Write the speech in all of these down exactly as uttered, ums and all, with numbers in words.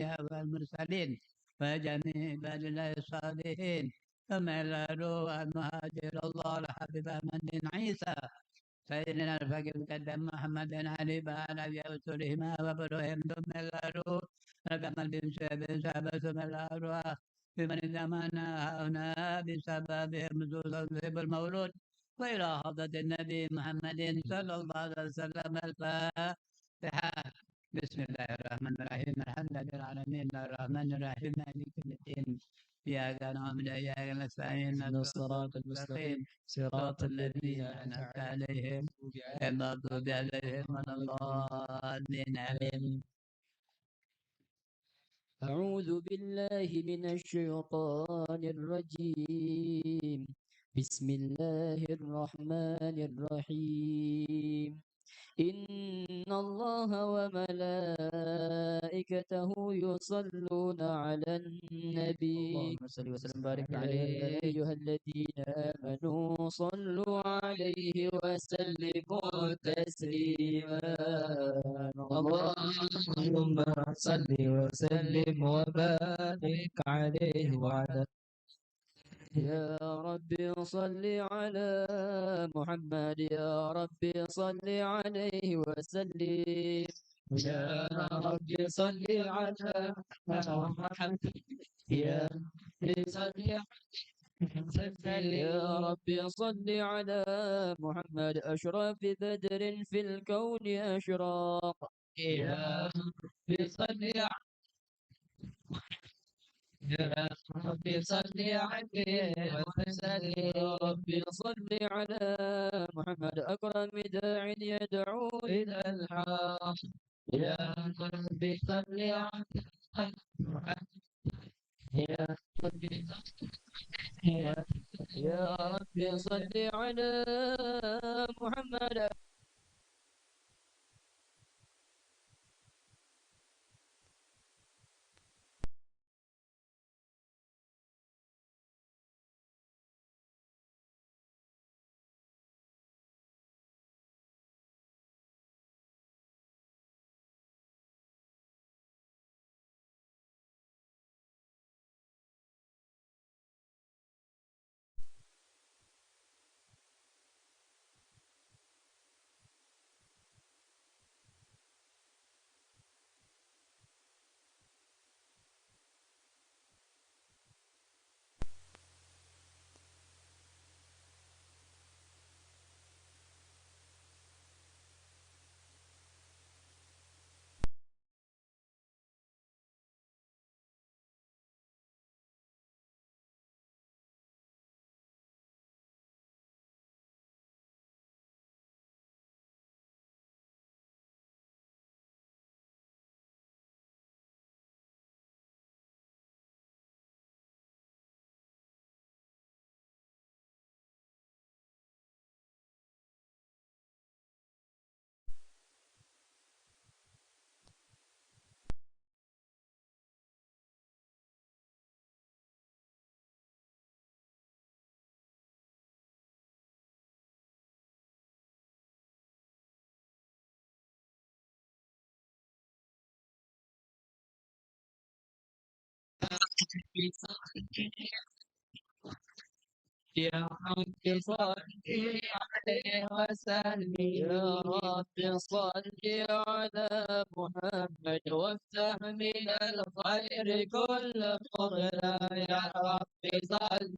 الأنبياء والمرسلين وجميع عباد الله الصالحين. ثم إلى روح المهاجر الله الحبيب أحمد بن عيسى سيدنا الفقيه المقدم محمد بن علي وعلى أبي وصولهما وفروعهم ثم إلى روح القمر بن شهاب بن شهاب ثم إلى روح بمن جمعنا هنا بسببهم خصوصا صاحب المولود وإلى حضرة النبي محمد صلى الله عليه وسلم. الفاتحة. بسم الله الرحمن الرحيم. الحمد لله رب العالمين. الرحمن الرحيم. مالك يوم الدين. إياك نعبد وإياك نستعين. اهدنا الصراط المستقيم. صراط الذين أنعمت عليهم غير المغضوب عليهم ولا الضالين. آمين. أعوذ بالله من الشيطان الرجيم. بسم الله الرحمن الرحيم. إن الله وملائكته يصلون على النبي. اللهم صل وسلم وبارك عليه. يا أيها الذين آمنوا صلوا عليه وسلموا تسليما. اللهم صل وسلم وبارك عليه وعلى يا رب صل على محمد، يا رب صل عليه وسلم. يا رب صل على محمد، يا رب صل عليه وسلم. يا رب صل على محمد أشرف بدر في الكون أشراق. يا رب صل على يا رب صل عليه وسلم. يا رب صل على محمد أكرم داع يدعو إلى الحق. يا رب صل على محمد. يا رب صل على محمد. يا رب صل عليه وسلم. يا رب صل على محمد وافتح من الخير كل قبلة. يا رب صل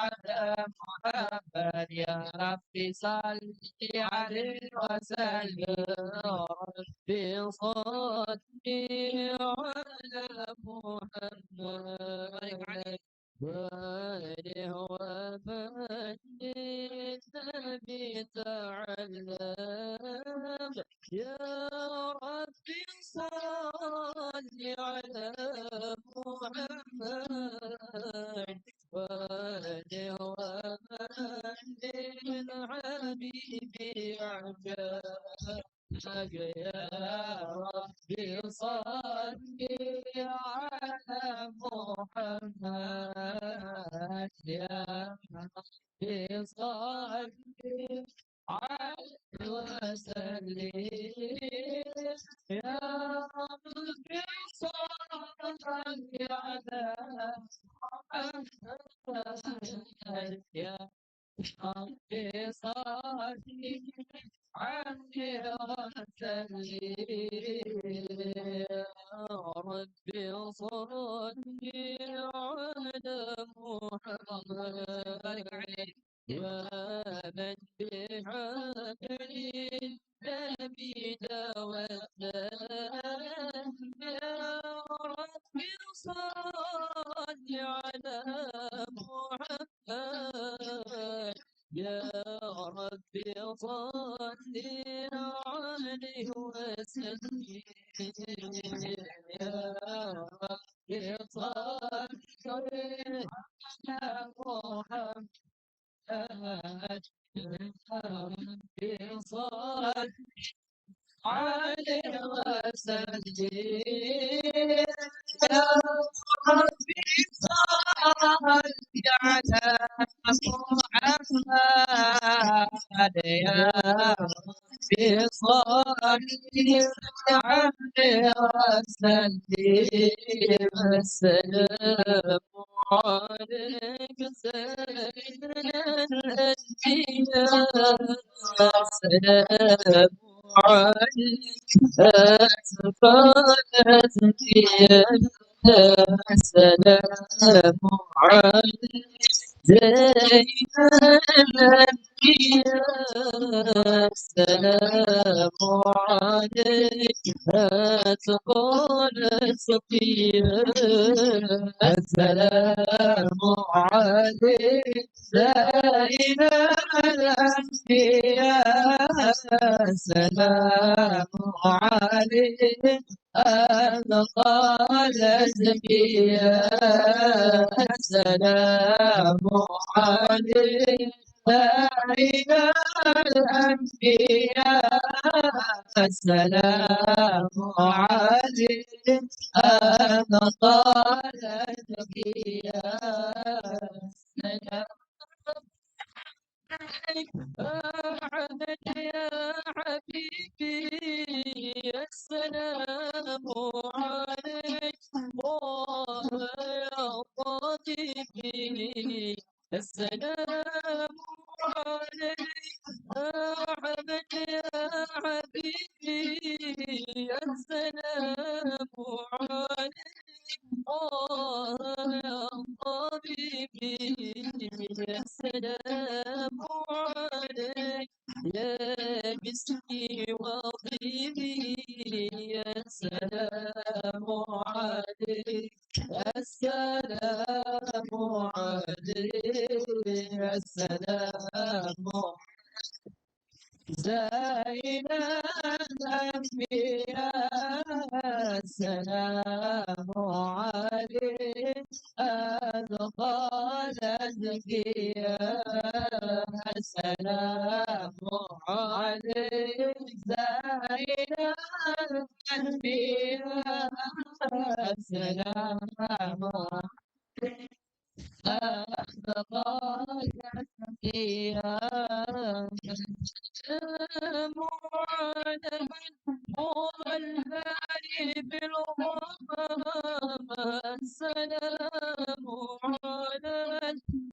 على محمد. يا رب صل عليه وسلم. رب صل على محمد. وآله ومن بتعلم. يا رب صل على محمد وآله ومن بالحبيب أعجاب. يا رب صل على محمد. يا رب صل عليه وسلم. يا رب صل صل على محمد. يا رب صل عليه وسلم. يا رب صل على محمد. يا من بحق النبي توسل، يا رب صل على محمد. يا رب صل عليه وسلم. يا رب صل على محمد. يا رب صل عليه وسلم. يا رب صل على محمد. يا رب صل عليه وسلم. السلام عليك سيد الأنبياء. السلام عليك أشرف الأنبياء. السلام عليك زين الأنبياء. السلام عليك أتقى الأتقياء. السلام عليك زين الأنبياء. السلام عليك أتقى الأزكياء. السلام عليك زين الأنبياء. السلام عليك أتقى الأزكياء. السلام عليك أحمد يا حبيبي، السلام عليك طه يا طبيبي، السلام عليك أحمد يا حبيبي، السلام عليك طه يا طبيبي، السلام عليك يا مسكي وطبيبي، السلام عليك، السلام عليك، السلام زين الأنبياء. السلام عليك أتقى الأزكياء. السلام عليك زين الأنبياء. السلام عليك أتقى الأزكياء. السلام على من هو الباري بالغمام. السلام على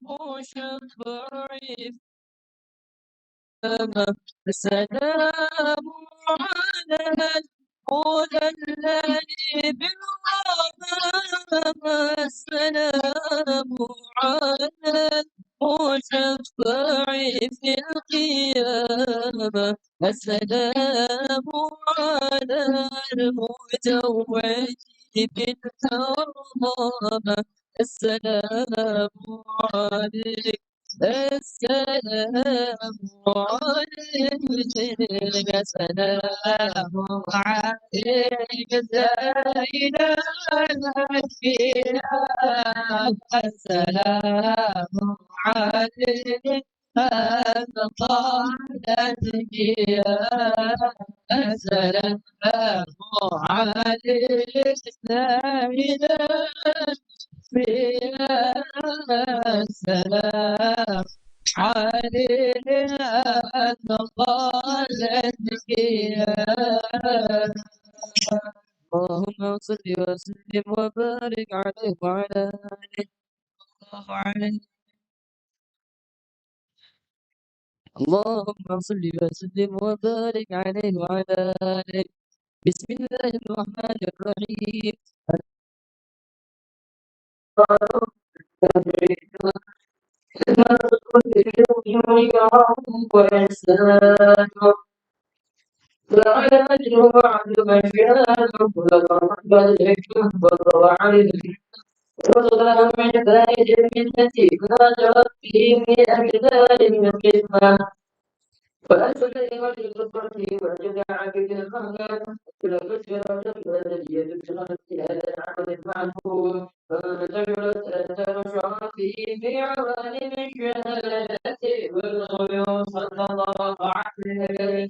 المشفع. السلام على المذلل بالغمام. السلام على المشفع في القيامة. السلام على المتوج بالكرامة. السلام عليك، السلام عليك، السلام عليك زين الأنبياء. السلام عليك أتقى الأزكياء. السلام عليك زين الأنبياء. السلام عليك أتقى الأزكياء. اللهم اللهم صل وسلم وبارك عليه وعلى آله. الله عليه. اللهم صل وسلم وبارك عليه وعلى آله. بسم الله الرحمن الرحيم. وسلام من ذلك التي ما جرت به في أجداد من قسمة. فأسلم وجه القدرة وجد عبد الخالق، وكل بشرى تبدأ تجد بغير هذا العمل المعقول. فانتشرت آثار شرفه في عوالم الشهادة والغيوب صلى الله عليه.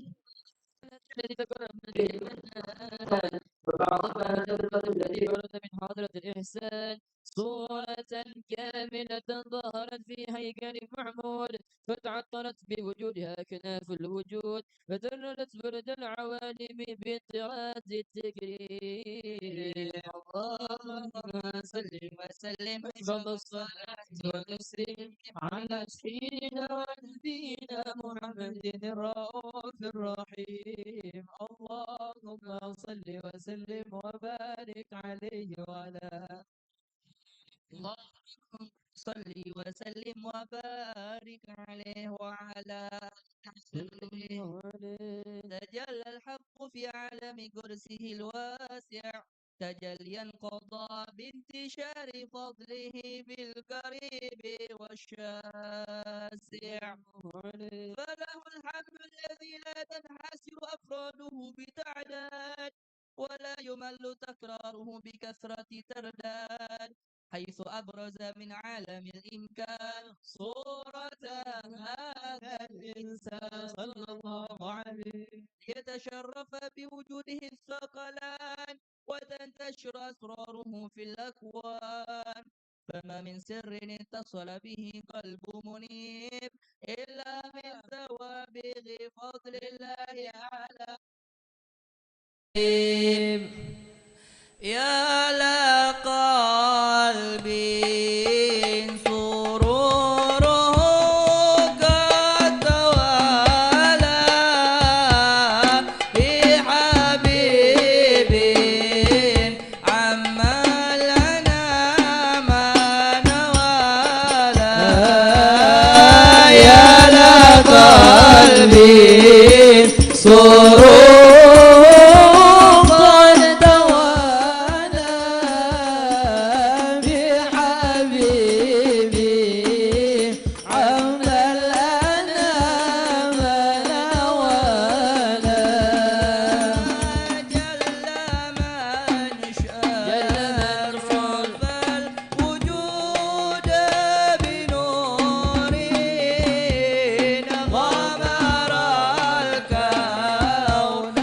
التي ذكرها ابن تيمية، وبعضها الخلقة التي ورد من حضرة الإحسان صورة كاملة ظهرت في هيكل محمود، فتعطرت بوجودها أكناف الوجود، وذررت برد العوالم بطراز التكريم. اللهم صل وسلم أفضل الصلاة والتسليم على سيدنا ونبينا محمد الرؤوف الرحيم. اللهم صل وسلم وبارك عليه وعلى، اللهم صل وسلم وبارك عليه وعلى آله. تجلى الحق في عالم كرسه الواسع، تجليا قضى بانتشار فضله بالقريب والشاسع. فله الحمد الذي لا تنحصر أفراده بتعداد، ولا يمل تكراره بكثرة ترداد، حيث أبرز من عالم الإمكان صورة هذا الإنسان صلى الله عليه، ليتشرف بوجوده الثقلان وتنتشر أسراره في الأكوان. فما من سر اتصل به قلب منيب إلا من ثوابغ فضل الله على. يا لقلب سروره قد توالى بحبيب عم الأنام نوالا. يا لقلبي سرور قد توالى بحبيبي عم الأنام نوالا. جل من شرف الوجود بنوره غمر الكون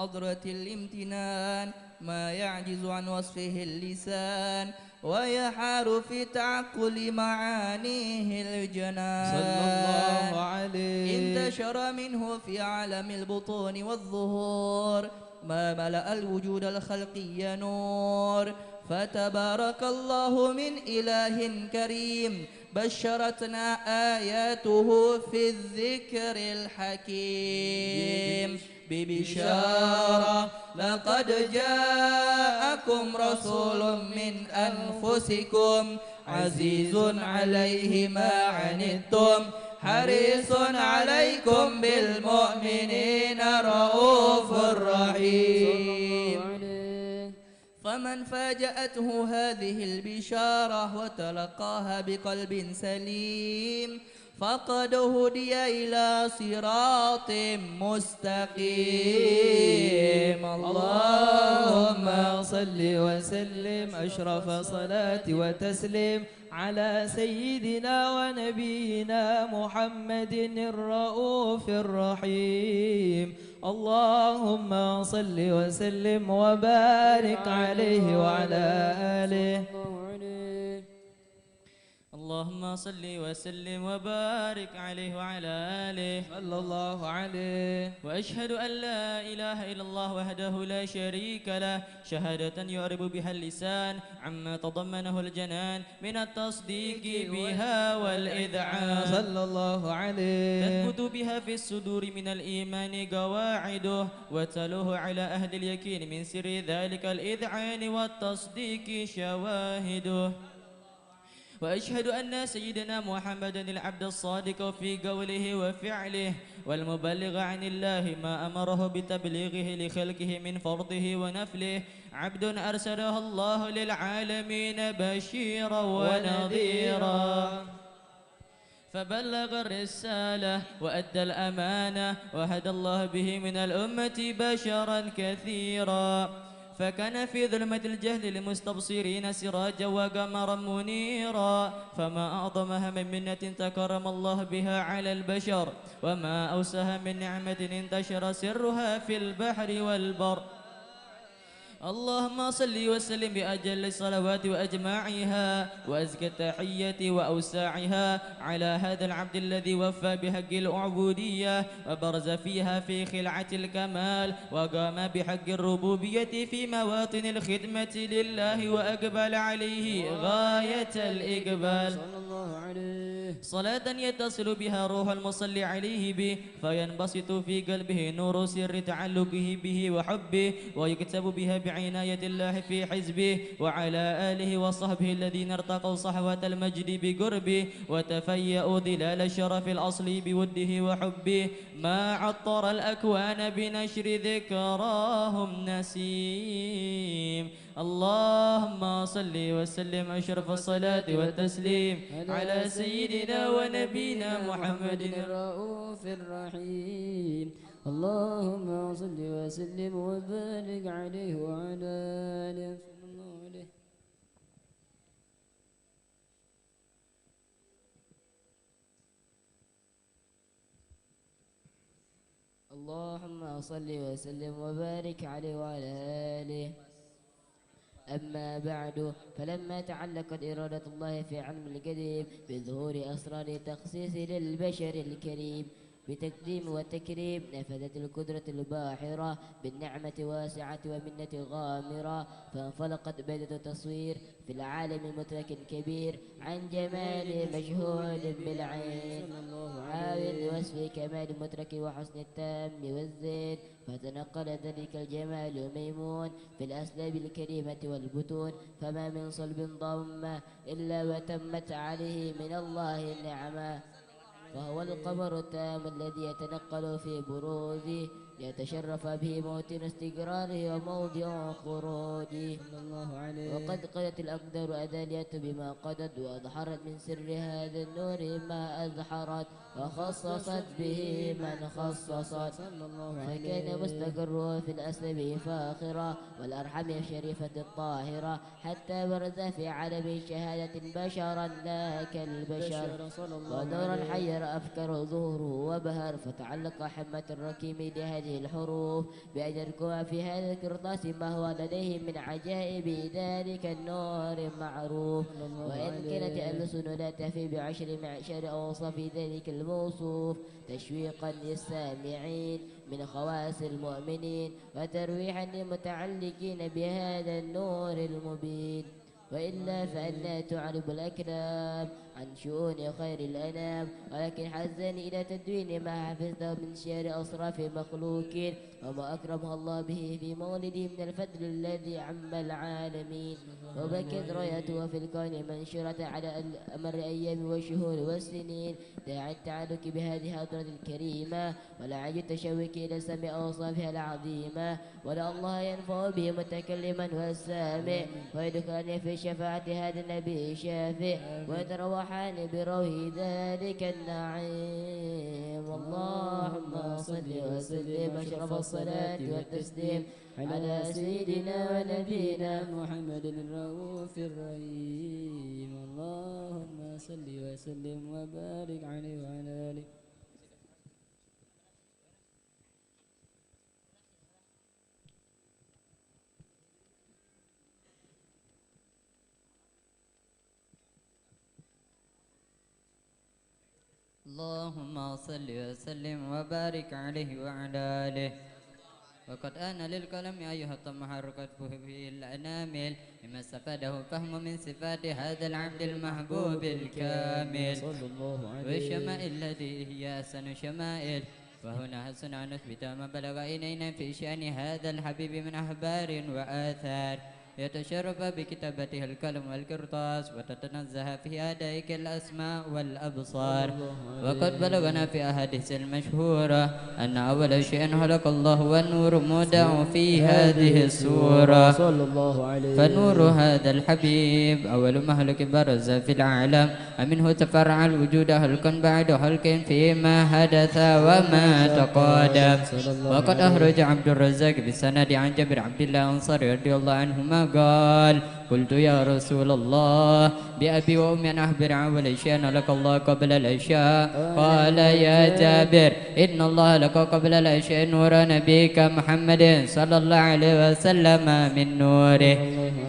حضرة الامتنان ما يعجز عن وصفه اللسان ويحار في تعقل معانيه الجنان. صلى الله عليه. انتشر منه في عالم البطون والظهور ما ملأ الوجود الخلقي نور، فتبارك الله من إله كريم، بشرتنا آياته في الذكر الحكيم ببشارة: لقد جاءكم رسول من أنفسكم عزيز عليه ما عنتم حريص عليكم بالمؤمنين رءوف رحيم. فمن فاجأته هذه البشارة وتلقاها بقلب سليم فقد هدي إلى صراط مستقيم. اللهم صل وسلم أشرف صلاة وتسليم على سيدنا ونبينا محمد الرؤوف الرحيم. اللهم صل وسلم وبارك عليه وعلى آله. اللهم صل وسلم وبارك عليه وعلى آله. صلى الله عليه. وأشهد أن لا إله إلا الله وحده لا شريك له، شهادة يعرب بها اللسان عما تضمنه الجنان من التصديق بها والإذعان. صلى الله عليه. تثبت بها في الصدور من الإيمان قواعده، وتلوح على أهل اليقين من سر ذلك الإذعان والتصديق شواهده. وأشهد أن سيدنا محمدا العبد الصادق في قوله وفعله، والمبلغ عن الله ما أمره بتبليغه لخلقه من فرضه ونفله، عبد أرسله الله للعالمين بشيرا ونذيرا، فبلغ الرسالة وأدى الأمانة، وهدى الله به من الأمة بشرا كثيرا، فكان في ظلمة الجهل للمستبصرين سراجا وقمرا منيرا، فما أعظمها من منة تكرم الله بها على البشر، وما أوسعها من نعمة انتشر سرها في البحر والبر. اللهم صل وسلم بأجل الصلوات وأجمعها وأزكى التحية وأوسعها على هذا العبد الذي وفى بحق العبودية وبرز فيها في خلعة الكمال، وقام بحق الربوبية في مواطن الخدمة لله وأقبل عليه غاية الإقبال. صلى الله عليه. صلاة يتصل بها روح المصلي عليه به، فينبسط في قلبه نور سر تعلقه به وحبه، ويكتب بها بعناية الله في حزبه، وعلى آله وصحبه الذين ارتقوا صحوة المجد بقربه، وتفيأوا ظلال الشرف الأصلي بوده وحبه، ما عطر الأكوان بنشر ذكراهم نسيم. اللهم صل وسلم أشرف الصلاة والتسليم على سيدنا ونبينا محمد الرؤوف الرحيم. اللهم صل وسلم وبارك عليه وعلى آله. صلى الله عليه. اللهم صل وسلم وبارك عليه وعلى آله. أما بعد، فلما تعلقت إرادة الله في علم القديم بظهور أسرار التخصيص للبشر الكريم بتقديم وتكريم، نفذت القدرة الباحرة بالنعمة واسعة ومنة غامرة، فانفلقت بيضة تصوير في العالم مدرك كبير عن جمال مشهود بالعين، حاوي لوصف كمال مدرك وحسن التام والزين، فتنقل ذلك الجمال ميمون في الأصلاب الكريمة والبطون، فما من صلب ضم إلا وتمت عليه من الله النعمة. فهو القمر التام الذي يتنقل في بروزه ليتشرف به موطن استقراره وموضع خروجه. صلى الله عليه. وقد قضت الأقدار الأزلية بما قضت، وأظهرت من سر هذا النور ما أظهرت، وخصصت به من خصصت. صلى الله عليه. فكان مستقره في الأصلاب فاخرة، والأرحام الشريفة الطاهرة، حتى برز في عالم الشهادة بشرا لا كالبشر، بشر صلى الله ونورا عليه. حير أفكار ظهوره وبهر، فتعلق حمة الركيم لهذه الحروف، بأن يذكر في هذا القرطاس ما هو لديه من عجائب ذلك النور المعروف. صلى الله وإن كانت عليه. الألسن لا تفي بعشر معشر أوصاف ذلك الموصوف، تشويقا للسامعين من خواص المؤمنين، وترويحا للمتعلقين بهذا النور المبين. وإلا فأنى تعرب الأكلام عن شؤون خير الأنام، ولكن حزني إلى تدوين ما حفظته من شعر أصراف مخلوقين، وما أكرمه الله به في مولده من الفضل الذي عم العالمين. وبكت رايته في الكون منشورة على ال-، مر الأيام والشهور والسنين، داعي التعلق بهذه الحضرة الكريمة، ولا عجب تشوقي إلى سماع أوصافها العظيمة، ولعل الله ينفع به متكلما وسامع، ويدخلني في شفاعة هذا النبي الشافع، ويتروحان بروح ذلك النعيم. اللهم صل وسلم أشرف الصلاة والتسليم على سيدنا ونبينا محمد الرؤوف الرحيم. اللهم صل وسلم وبارك عليه وعلى آله. اللهم صل وسلم وبارك عليه وعلى آله. وقد آن للقلم أن يحط ما حركته به الأنامل، مما استفاده فهم من صفات هذا العبد المحبوب الكامل، صلى الله عليه. والشمائل التي هي أحسن شمائل. وهنا حثنا أن نثبت ما بلغ إلينا في شأن هذا الحبيب من أخبار وآثار، يتشرف بكتابته القلم والقرطاس، وتتنزه في حدائق الأسماع والأبصار. صلى الله عليه. وقد بلغنا في أحاديث المشهورة أن أول شيء خلق الله هو النور المودع في هذه السورة. صلى الله عليه. فنور هذا الحبيب أول مخلوق برز في العالم، ومنه تفرع الوجود خلقا بعد خلق فيما حدث وما تقدم. صلى الله عليه. وقد أخرج عبد الرزاق بالسند عن جابر عبد الله الأنصاري رضي الله عنهما قال: قلت: يا رسول الله، بأبي وأمي أن أخبر عن أول شيء خلق الله قبل العشاء. قال: يا جابر، إن الله خلق قبل العشاء نور نبيك محمد صلى الله عليه وسلم من نوره.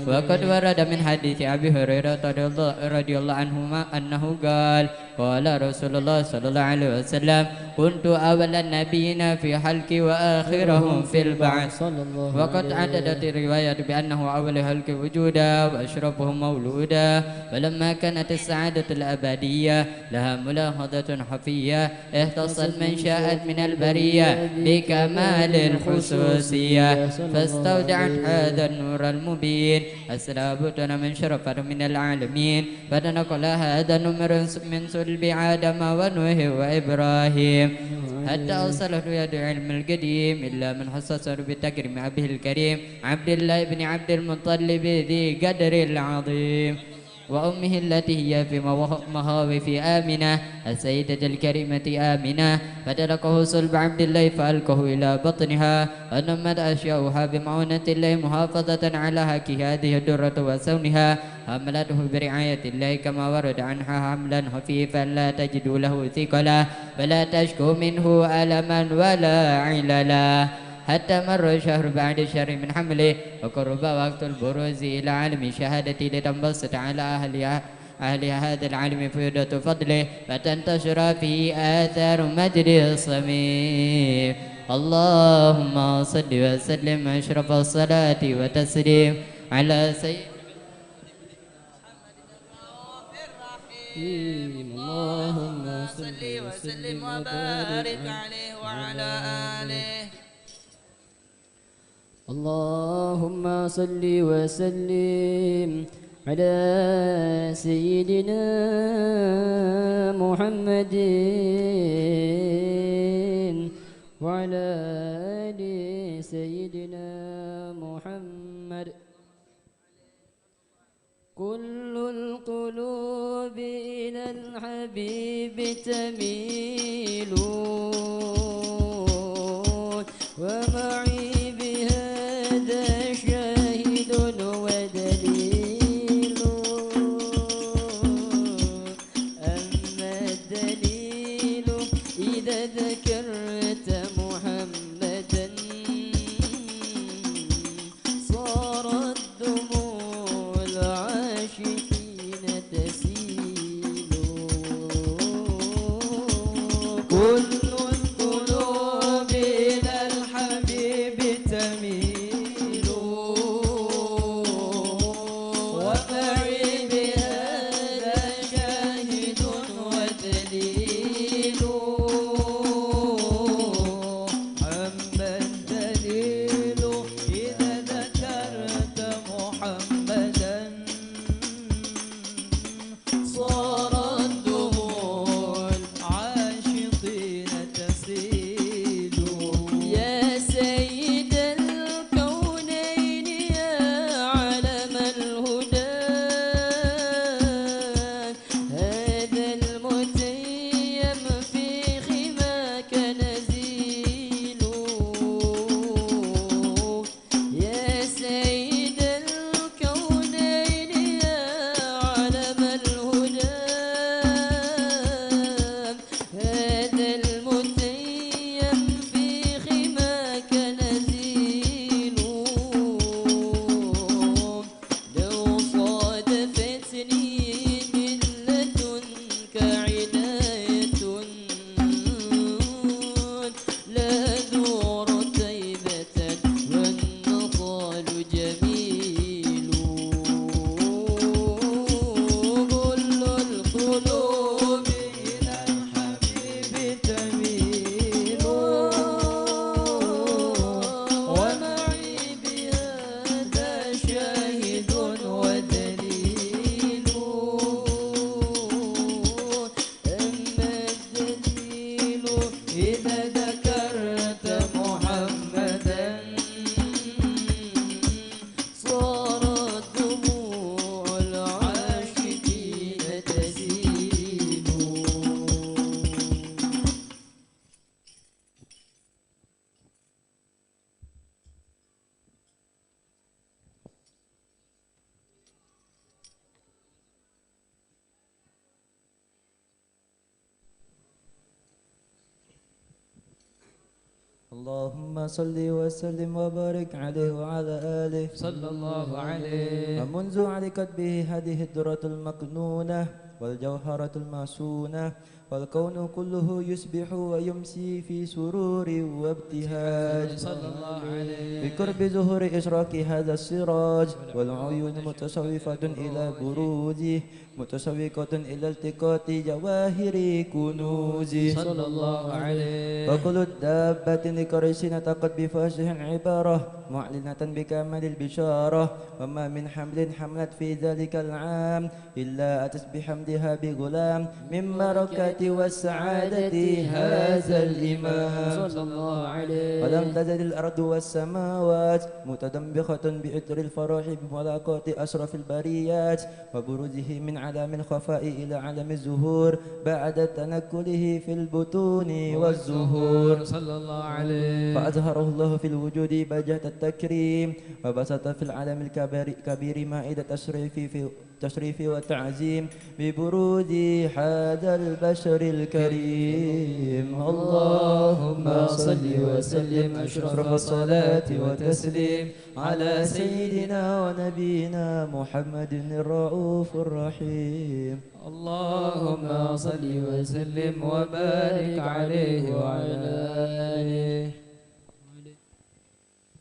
وقد ورد من حديث أبي هريرة رضي الله، رضي الله عنهما أنه قال: قال رسول الله صلى الله عليه وسلم: كنت أول النبيين في خلقي وآخرهم في البعث. صلى الله عليه. وقد تعددت الروايات بأنه أول خلق وجودا وأشرفهم مولودا، ولما كانت السعادة الأبدية لها ملاحظة خفية، اختصت من شاءت من البرية بكمال الخصوصية، فاستودعت هذا النور المبين أسرار بطون من شرفت من العالمين، فتنقل هذا النور من صلب آدم ونوح وإبراهيم، حتى أوصلته يد العلم القديم إلى من خصصه بتكريم أبيه الكريم عبد الله بن عبد المطلب ذي القدر العظيم. وأمه التي هي في مخاوف آمنة، السيدة الكريمة آمنة، فتلقه صلب عبد الله فألقه إلى بطنها، ونمت أشياؤها بمعونة الله محافظة على حق هذه الدرة وصونها، حملته برعاية الله كما ورد عنها حملا خفيفا لا تجد له ثقلا، ولا تشكو منه ألما ولا عللا. حتى مر شهر بعد شهر من حمله، وقرب وقت البروز إلى عالم الشهادة لتنبسط على أهل، أهل هذا العالم فيوضة فضله، فتنتشر فيه آثار مجده الصميم. اللهم صل وسلم أشرف الصلاة والتسليم على سيدنا محمد الرؤوف الرحيم. اللهم صل وسلم وبارك عليه وعلى آله. اللهم صل وسلم على سيدنا محمد وعلى آل سيدنا محمد. كل القلوب إلى الحبيب تميل، ومعي بهذا شاهد ودليل. أما الدليل إذا ذكرت محمدا حين تسيل. كل القلوب إلى الحبيب تميل. ومعي بهذا شاهد ودليل. أما الدليل إذا ذكرت محمدا صارت دموع العاشقين تسيل. يا سيد الكونين يا علم الهدى، هذا المتيم في حماك نزيل. يا سيد الكونين يا علم الهدى، هذا المتيم في حماك نزيل. لو صادفتني من لدنك عناية لا دور طيبة والنضال جميل. كل القلوب إلى الحبيب تميل. ومعي بهذا شاهد ودليل. أما الدليل إذا ذكرت محمدا صارت دموع العاشقين تسيل. اللهم صل وسلم وبارك عليه وعلى آله. صلى الله عليه. ومنذ علقت به هذه الدرة المكنونة والجوهرة المصونة والكون كله يصبح ويمسي في سرور وابتهاج. صلى الله عليه. بقرب ظهور إشراق هذا السراج والعيون متصوفة إلى بروزه متشوقة إلى التقاط جواهر كنوز. صلى الله عليه. وكل دابة لقريش نطقت بفصيح العبارة معلنة بكمال البشارة. وما من حمل حملت في ذلك العام إلا أتت بحمدها بغلام من بركة وسعادة هذا الإمام. صلى الله عليه. ولم تزل الأرض والسماوات متدمخة بعطر الفرح بملاقاة أشرف البريات وبروزه من عالم الخفاء إلى عالم الظهور بعد تنقله في البطون والظهور. صلى الله عليه. فأظهره الله في الوجود بهجة التكريم وبسط في العالم الكبير، كبير مائدة التشريف في تشريف وتعظيم ببروز هذا البشر الكريم. اللهم صل وسلم أشرف الصلاة وتسليم على سيدنا ونبينا محمد الرؤوف الرحيم. اللهم صل وسلم وبارك عليه وعلى آله.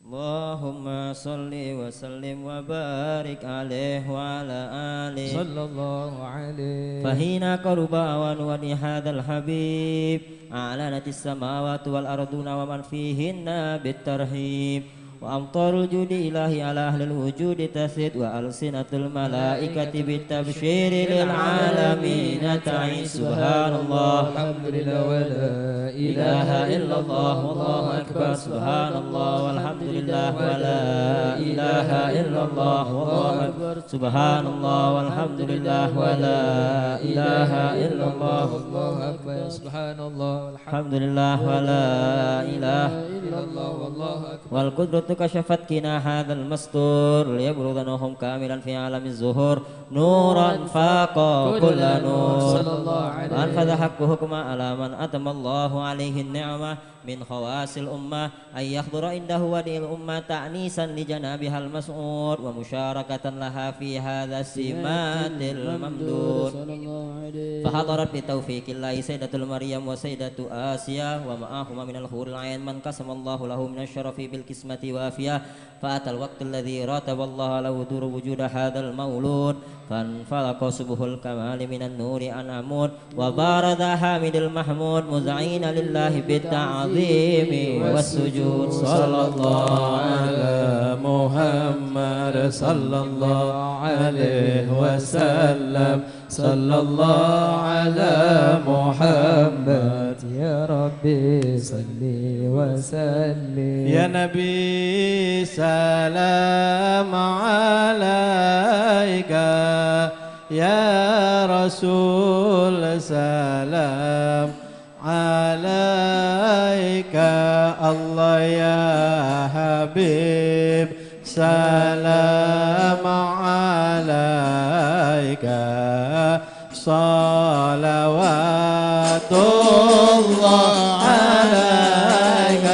اللهم صل وسلم وبارك عليه وعلى آله. صلى الله عليه. فحين قرب أوان ولي هذا الحبيب أعلنت السماوات والأرضون ومن فيهن بالترحيب وأمطار الجود الإلهي على أهل الوجود تسد وألسنة الملائكة بالتبشير للعالمين تعيش. سبحان الله. الحمد لله ولا إله إلا الله والله أكبر. سبحان الله والحمد لله ولا إله إلا الله والله أكبر. سبحان الله والحمد لله ولا إله إلا الله والله أكبر. سبحان الله والحمد لله ولا إله إلا الله والله أكبر. والقدرة كشفت كنى هذا المستور ليبرز نورهم كاملا في عالم الظهور نورا فاق كل نور. صلى الله عليه. وأنفذ حقه حكما على من أتم الله عليه النعمة من خواص الأمة أن يحضر عند وداع الأمة تأنيسا لجنابها المسعود ومشاركة لها في هذا السمات الممدود. صلى الله عليه. فحضرت بتوفيق الله سيدة مريم وسيدة آسيا ومعهما من الحور العين من قسم الله له من الشرف بالقسمة وافية. فأتى الوقت الذي رتب الله له دور وجود هذا المولود، فانفلق سبح الكمال من النور عن عمود، وبارز حامد المحمود مذعين لله بالتعظيم والسجود. صلى الله على محمد، صلى الله عليه وسلم. صلى الله على محمد. يا ربي صل وسلم. يا نبي سلام عليك، يا رسول سلام عليك، الله يا حبيب سلام عليك، صلوات الله عليك.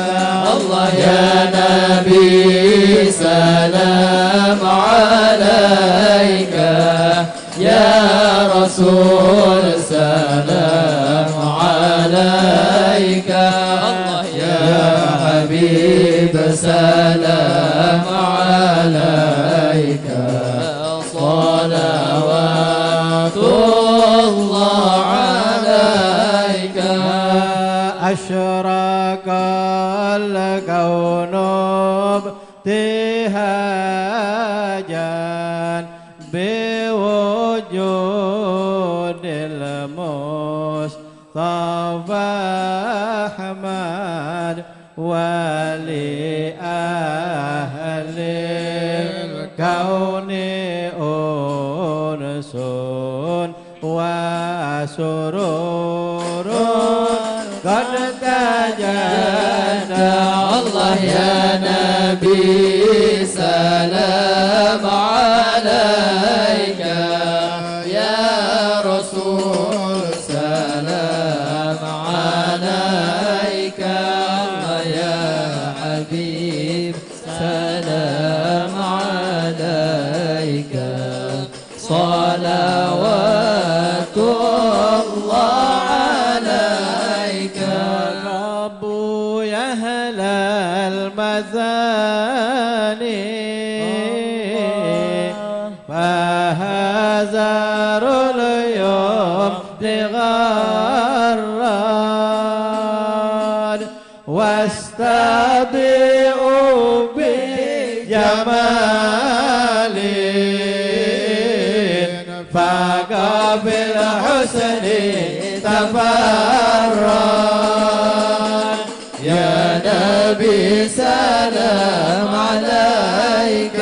الله يا نبي سلام عليك، يا رسول سلام عليك، الله يا حبيب سلام عليك، صلوات الله عليك. أشرق الكون ابتهاجا بوجود المصطفى أحمد، ولأهل الكون أنس وسرور قد تجلى. الله يا نبي سلام عليك، يا رسول سلام عليك، الله يا حبيب سلام عليك، صلوات الله عليك. رب يا أهل المثاني، فهزار اليوم تغرد، واستضيء بجمال، فاق بالحسن تفرد. يا نبي سلام عليك،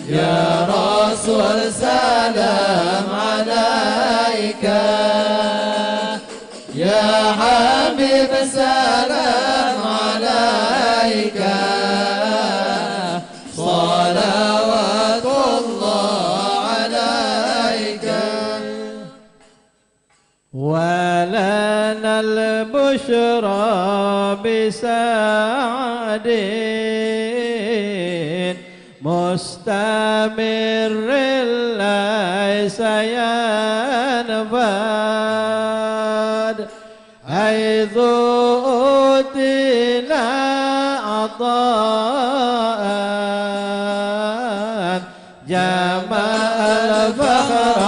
يا رسول سلام عليك، يا حبيب سلام عليك، صلوات الله عليك. ولنا البشرى بسعد مستمر ليس ينفد، حيث أوتينا عطاء جمع الفخر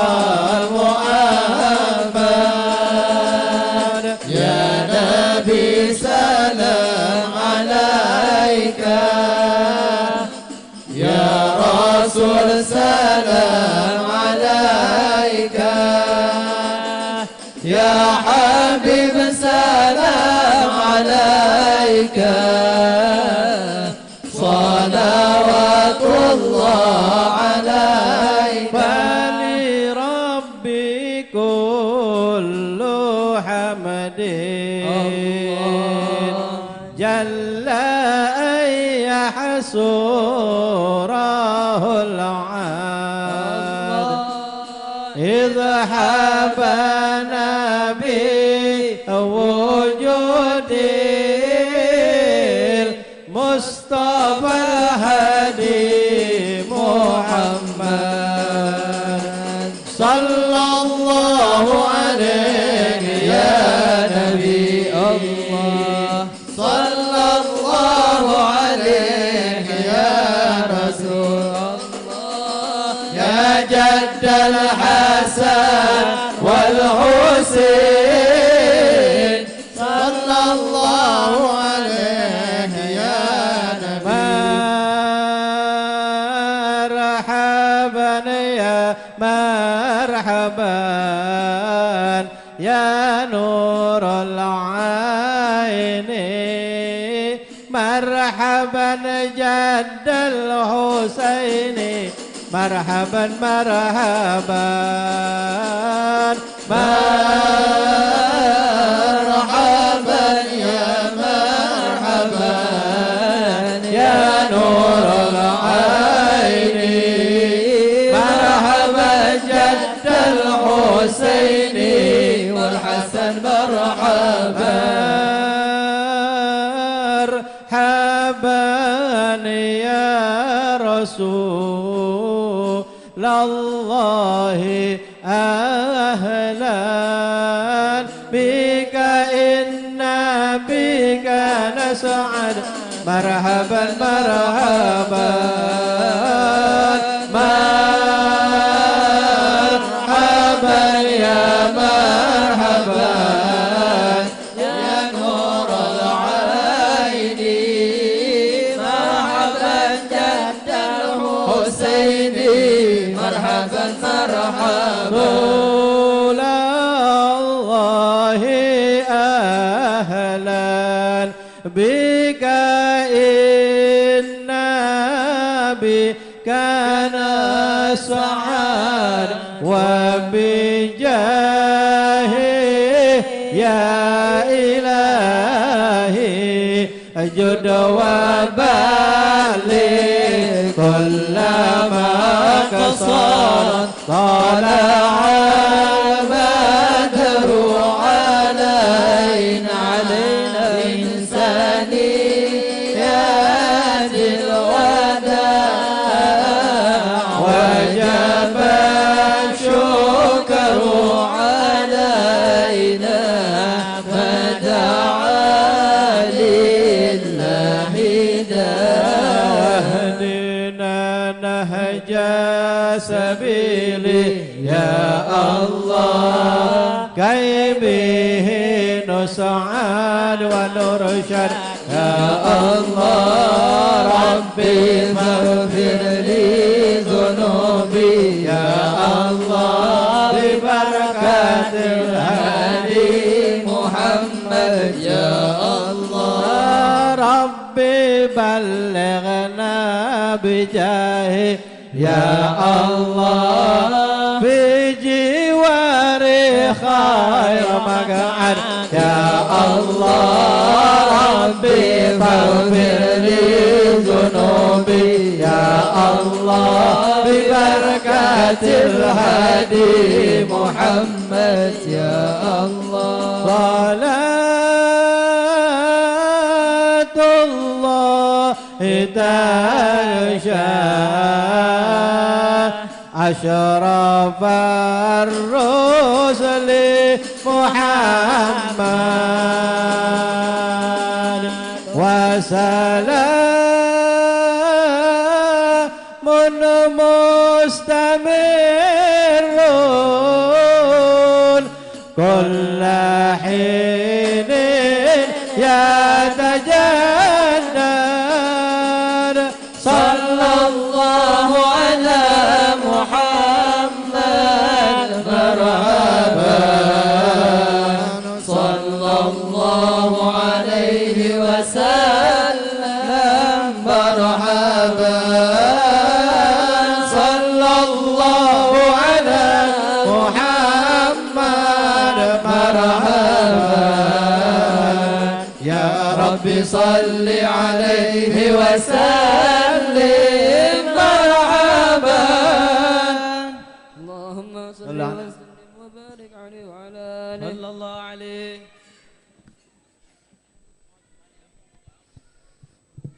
المؤبد. يا نبي سلام عليك، يا رسول سلام عليك، يا حبيب سلام عليك، صلوات الله عليك. فلربي كل حمد، الله. جل أن يحصره العبد، الله. إذ حبانا بوجود الله عليك يا نبي الله، صلى الله عليك يا رسول الله، يا جد الحسن والحسين، صلى الله عليك يا نبي. مرحبا يا مرحبا يا نور العين، مرحبا جد الحسين، مرحبا، مرحبا، مرحبا يا مرحبا يا نور العين، مرحبا جد الحسين والحسن، مرحبا، مرحبا يا رسول الله، أهلا بك إنا بك نسعد، مرحبا، مرحبا، مرحبا يا مرحبا يا نور العين، مرحبا جد الحسين، مرحبا، مرحبا. رسول الله، أهلا بك إنا بك نسعد، وبجاهه يا إلهي جد وبلغ كل مقصد. طلع البدر علينا، علينا من ثنيات الوداع، وجب الشكر علينا، فدعا لله داع. واهدنا نهج سبيله يا الله، كي به نسعد ونرشد يا الله. ربي فاغفر لي ذنوبي يا الله، ببركة الهادي محمد يا الله. ربي بلغنا بجاهه يا الله، في جوار خير مقعد يا الله. ربي فاغفر لي ذنوبي يا الله، ببركة الهادي محمد يا الله. صلاة الله تغشى أشرف الرسل محمد، وسلام مستمر كل حين يتجدد. صلى الله على محمد، مرحبا. صلى الله عليه وسلم، مرحبا. صلى الله على محمد، مرحبا. يا رب صل عليه وسلم، مرحبا. اللهم صل وسلم وبارك عليه وعلى آله. صلى الله عليه.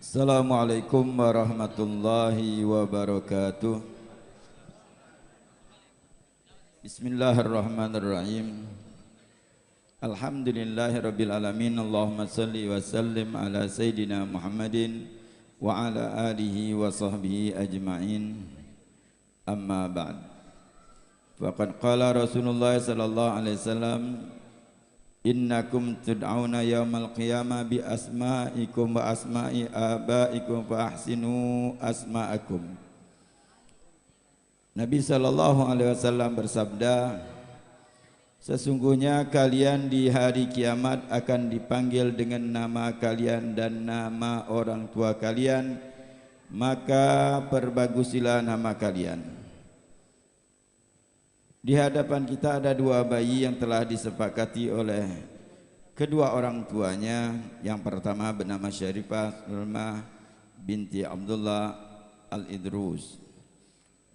Assalamualaikum warahmatullahi wabarakatuh. Bismillahirrahmanirrahim. Alhamdulillahirabbil alamin. Allahumma shalli wa sallim ala sayyidina Muhammadin wa ala alihi wa sahbihi ajma'in. Amma ba'd. Faqad qala Rasulullah sallallahu alaihi wasallam, "Innakum tud'auna yaumal qiyamah bi asma'ikum wa asma'i abaikum fa ahsinu asma'akum." Nabi sallallahu alaihi wasallam bersabda, "Sesungguhnya kalian di hari kiamat akan dipanggil dengan nama kalian dan nama orang tua kalian, maka perbagusilah nama kalian." Di hadapan kita ada dua bayi yang telah disepakati oleh kedua orang tuanya. Yang pertama bernama Syarifah Sulmah binti Abdullah Al-Idrus.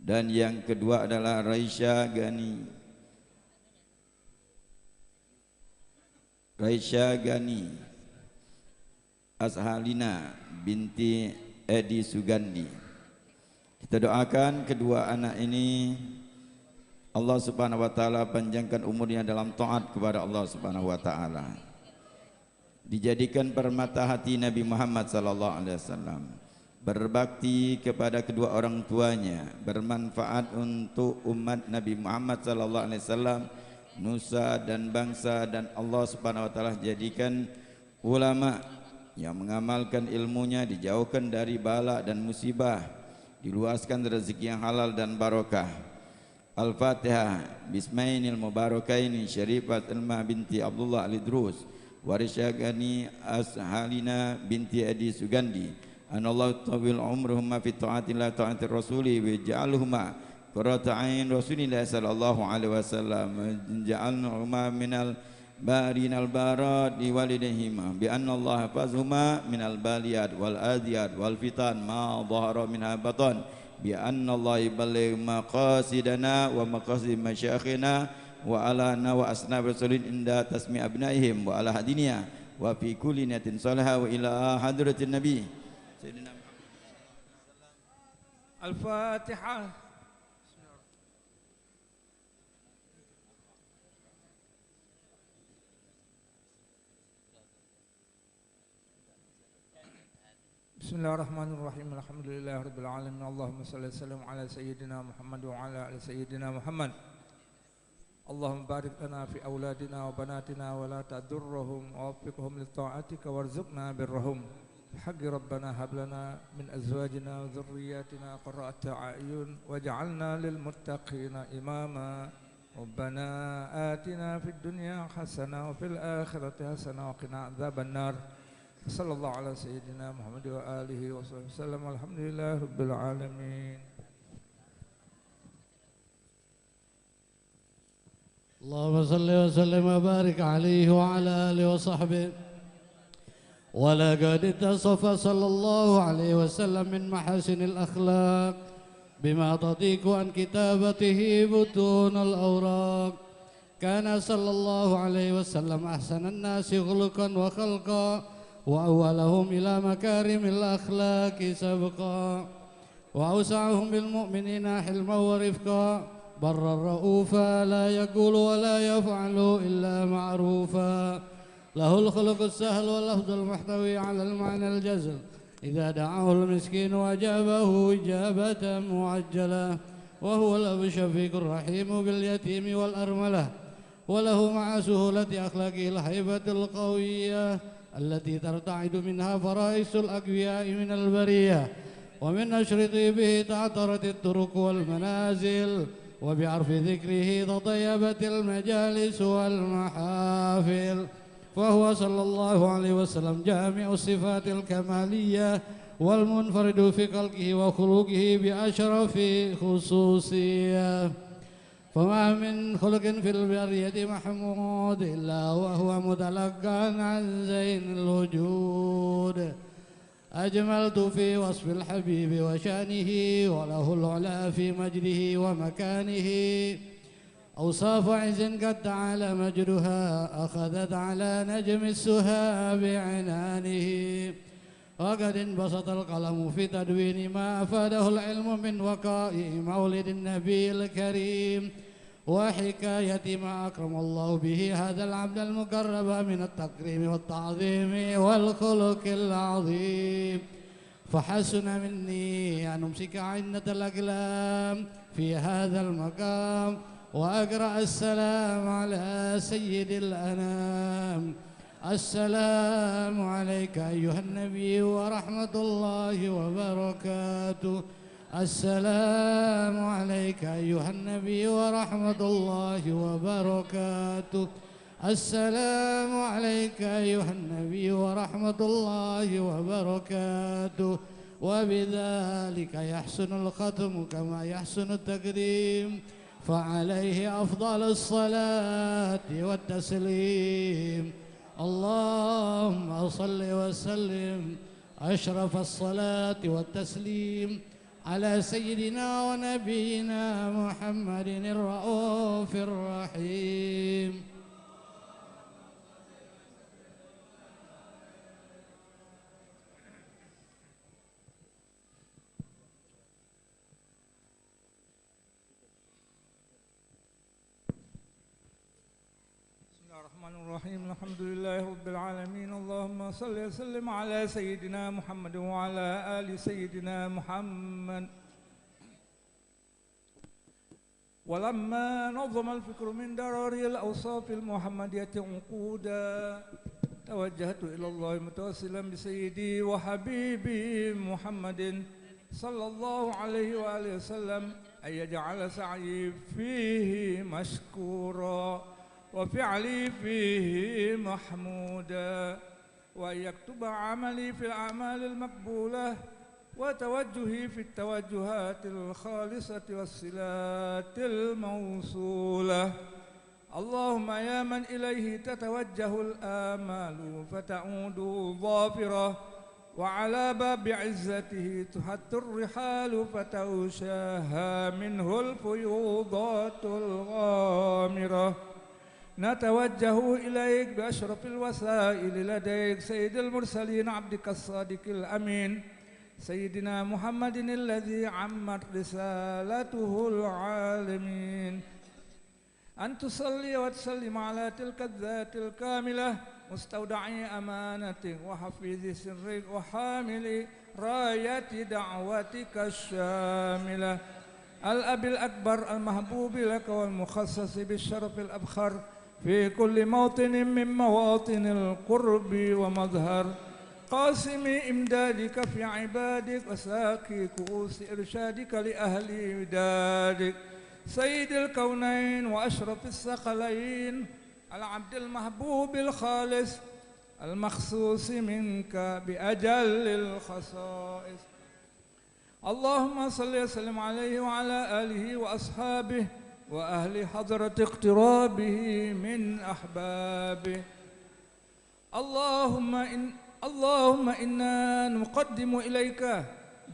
Dan yang kedua adalah Raisya Gani. Raisya Gani Ashalina binti Edi Sugandi. Kita doakan kedua anak ini, Allah Subhanahu wa Ta'ala panjangkan umurnya dalam taat kepada Allah Subhanahu wa Ta'ala. Dijadikan permata hati Nabi Muhammad sallallahu alaihi wasallam. Berbakti kepada kedua orang tuanya, bermanfaat untuk umat Nabi Muhammad sallallahu alaihi wasallam, nusa dan bangsa, dan Allah Subhanahu wa Ta'ala jadikan ulama yang mengamalkan ilmunya, dijauhkan dari bala dan musibah, diluaskan rezeki yang halal dan barokah. Al-Fatihah. Bismainil mubarakaini Syarifat Elma binti Abdullah Al-Idrus, Warisya Gani Ashalina binti Edi Sugandi. Anallahu tawil umruhuma fi taatillah taati rasuli wa ja'alhuma qurrata ain Rasulillah sallallahu alaihi wasallam. Ja'alhuma minal barinal barat li walidayhima bi anna Allah hafazhuma minal baliyat wal adiyat wal fitan ma dhahara minha batan, bi anna Allah yuballigh maqasidana wa maqasid masyayikhina wa alana wa asnaf rasulin inda tasmi abnaihim wa ala hadiniya wa fi kulli niyatin salihah wa ila hadratin nabi Sayyidina Muhammad. Al-Fatihah. بسم الله الرحمن الرحيم. الحمد لله رب العالمين. اللهم صل وسلم على سيدنا محمد وعلى آل سيدنا محمد. اللهم بارك لنا في أولادنا وبناتنا ولا تضرهم ووفقهم لطاعتك وارزقنا برهم. بحق ربنا هب لنا من أزواجنا وذرياتنا قرة أعين واجعلنا للمتقين إماما. ربنا آتنا في الدنيا حسنة وفي الآخرة حسنة وقنا عذاب النار. صلى الله على سيدنا محمد وآله وصحبه وسلم. الحمد لله رب العالمين. اللهم صل وسلم وبارك عليه وعلى آله وصحبه. ولقد اتصف صلى الله عليه وسلم من محاسن الأخلاق بما تضيق عن كتابته بطون الأوراق. كان صلى الله عليه وسلم أحسن الناس خلقا وخلقا، وأولهم إلى مكارم الأخلاق سبقا، وأوسعهم بالمؤمنين حلما ورفقا، برا رؤوفا، لا يقول ولا يفعل إلا معروفا، له الخلق السهل واللفظ المحتوي على المعنى الجزل. إذا دعاه المسكين أجابه إجابة معجلة، وهو الأب الشفيق الرحيم باليتيم والأرملة، وله مع سهولة أخلاقه الهيبة القوية التي ترتعد منها فرائس الأقوياء من البرية، ومن نشر طيبه تعطرت الطرق والمنازل، وبعرف ذكره تطيبت المجالس والمحافل. فهو صلى الله عليه وسلم جامع الصفات الكمالية والمنفرد في خلقه وخلقه بأشرف خصوصية. فما من خلق في البرية محمود إلا وهو متلقى عن زين الوجود. أجملت في وصف الحبيب وشأنه، وله العلا في مجده ومكانه. أوصاف عز قد تعالى مجدها أخذت على نجم السهى بعنانه. وقد انبسط القلم في تدوين ما أفاده العلم من وقائع مولد النبي الكريم. وحكاية ما أكرم الله به هذا العبد المقرب من التكريم والتعظيم والخلق العظيم. فحسن مني أن أمسك عنة الأقلام في هذا المقام وأقرأ السلام على سيد الأنام. السلام عليك أيها النبي ورحمة الله وبركاته. السلام عليك أيها النبي ورحمة الله وبركاته. السلام عليك أيها النبي ورحمة الله وبركاته. وبذلك يحسن الختم كما يحسن التقديم، فعليه أفضل الصلاة والتسليم. اللهم صل وسلم أشرف الصلاة والتسليم على سيدنا ونبينا محمد الرؤوف الرحيم. بسم الله الرحمن الرحيم. الحمد لله رب العالمين. اللهم صل وسلم على سيدنا محمد وعلى آل سيدنا محمد. ولما نظم الفكر من درر الأوصاف المحمدية عقودا، توجهت إلى الله متوسلا بسيدي وحبيبي محمد صلى الله عليه وآله وسلم أن يجعل سعيي فيه مشكورا وفعلي فيه محمودا، وأن يكتب عملي في الأعمال المقبولة، وتوجهي في التوجهات الخالصة والصلات الموصولة. اللهم يا من إليه تتوجه الآمال فتعود ظافرة، وعلى باب عزته تحط الرحال فتغشاها منه الفيوضات الغامرة، نتوجه إليك بأشرف الوسائل لديك سيد المرسلين عبدك الصادق الأمين سيدنا محمد الذي عمت رسالته العالمين، أن تصلي وتسلم على تلك الذات الكاملة مستودع أمانتك وحفيظ سرك وحامل راية دعوتك الشاملة، الأب الأكبر المحبوب لك والمخصص بالشرف الأبخر في كل موطن من مواطن القرب ومظهر، قاسم إمدادك في عبادك وساقي كؤوس إرشادك لأهل ودادك، سيد الكونين وأشرف الثقلين، العبد المحبوب الخالص المخصوص منك بأجل الخصائص. اللهم صل وسلم عليه وعلى آله وأصحابه وأهل حضرة اقترابه من أحبابه. اللهم إن، اللهم إنا نقدم إليك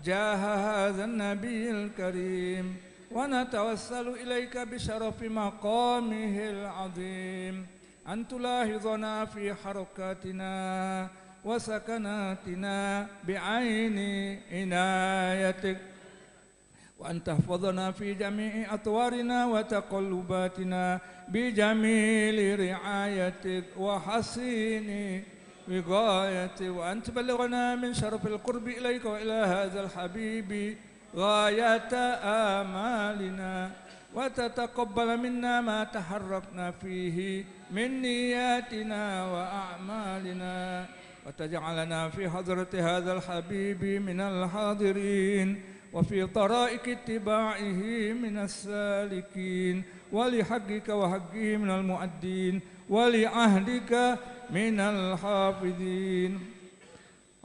جاه هذا النبي الكريم، ونتوسل إليك بشرف مقامه العظيم أن تلاحظنا في حركاتنا وسكناتنا بعين عنايتك، وأن تحفظنا في جميع أطوارنا وتقلباتنا بجميل رعايتك وحصين وقايتك، وأن تبلغنا من شرف القرب إليك وإلى هذا الحبيب غاية آمالنا، وتتقبل منا ما تحركنا فيه من نياتنا وأعمالنا، وتجعلنا في حضرة هذا الحبيب من الحاضرين، وفي طرائق اتباعه من السالكين، ولحقك وحقه من المؤدين، ولعهدك من الحافظين.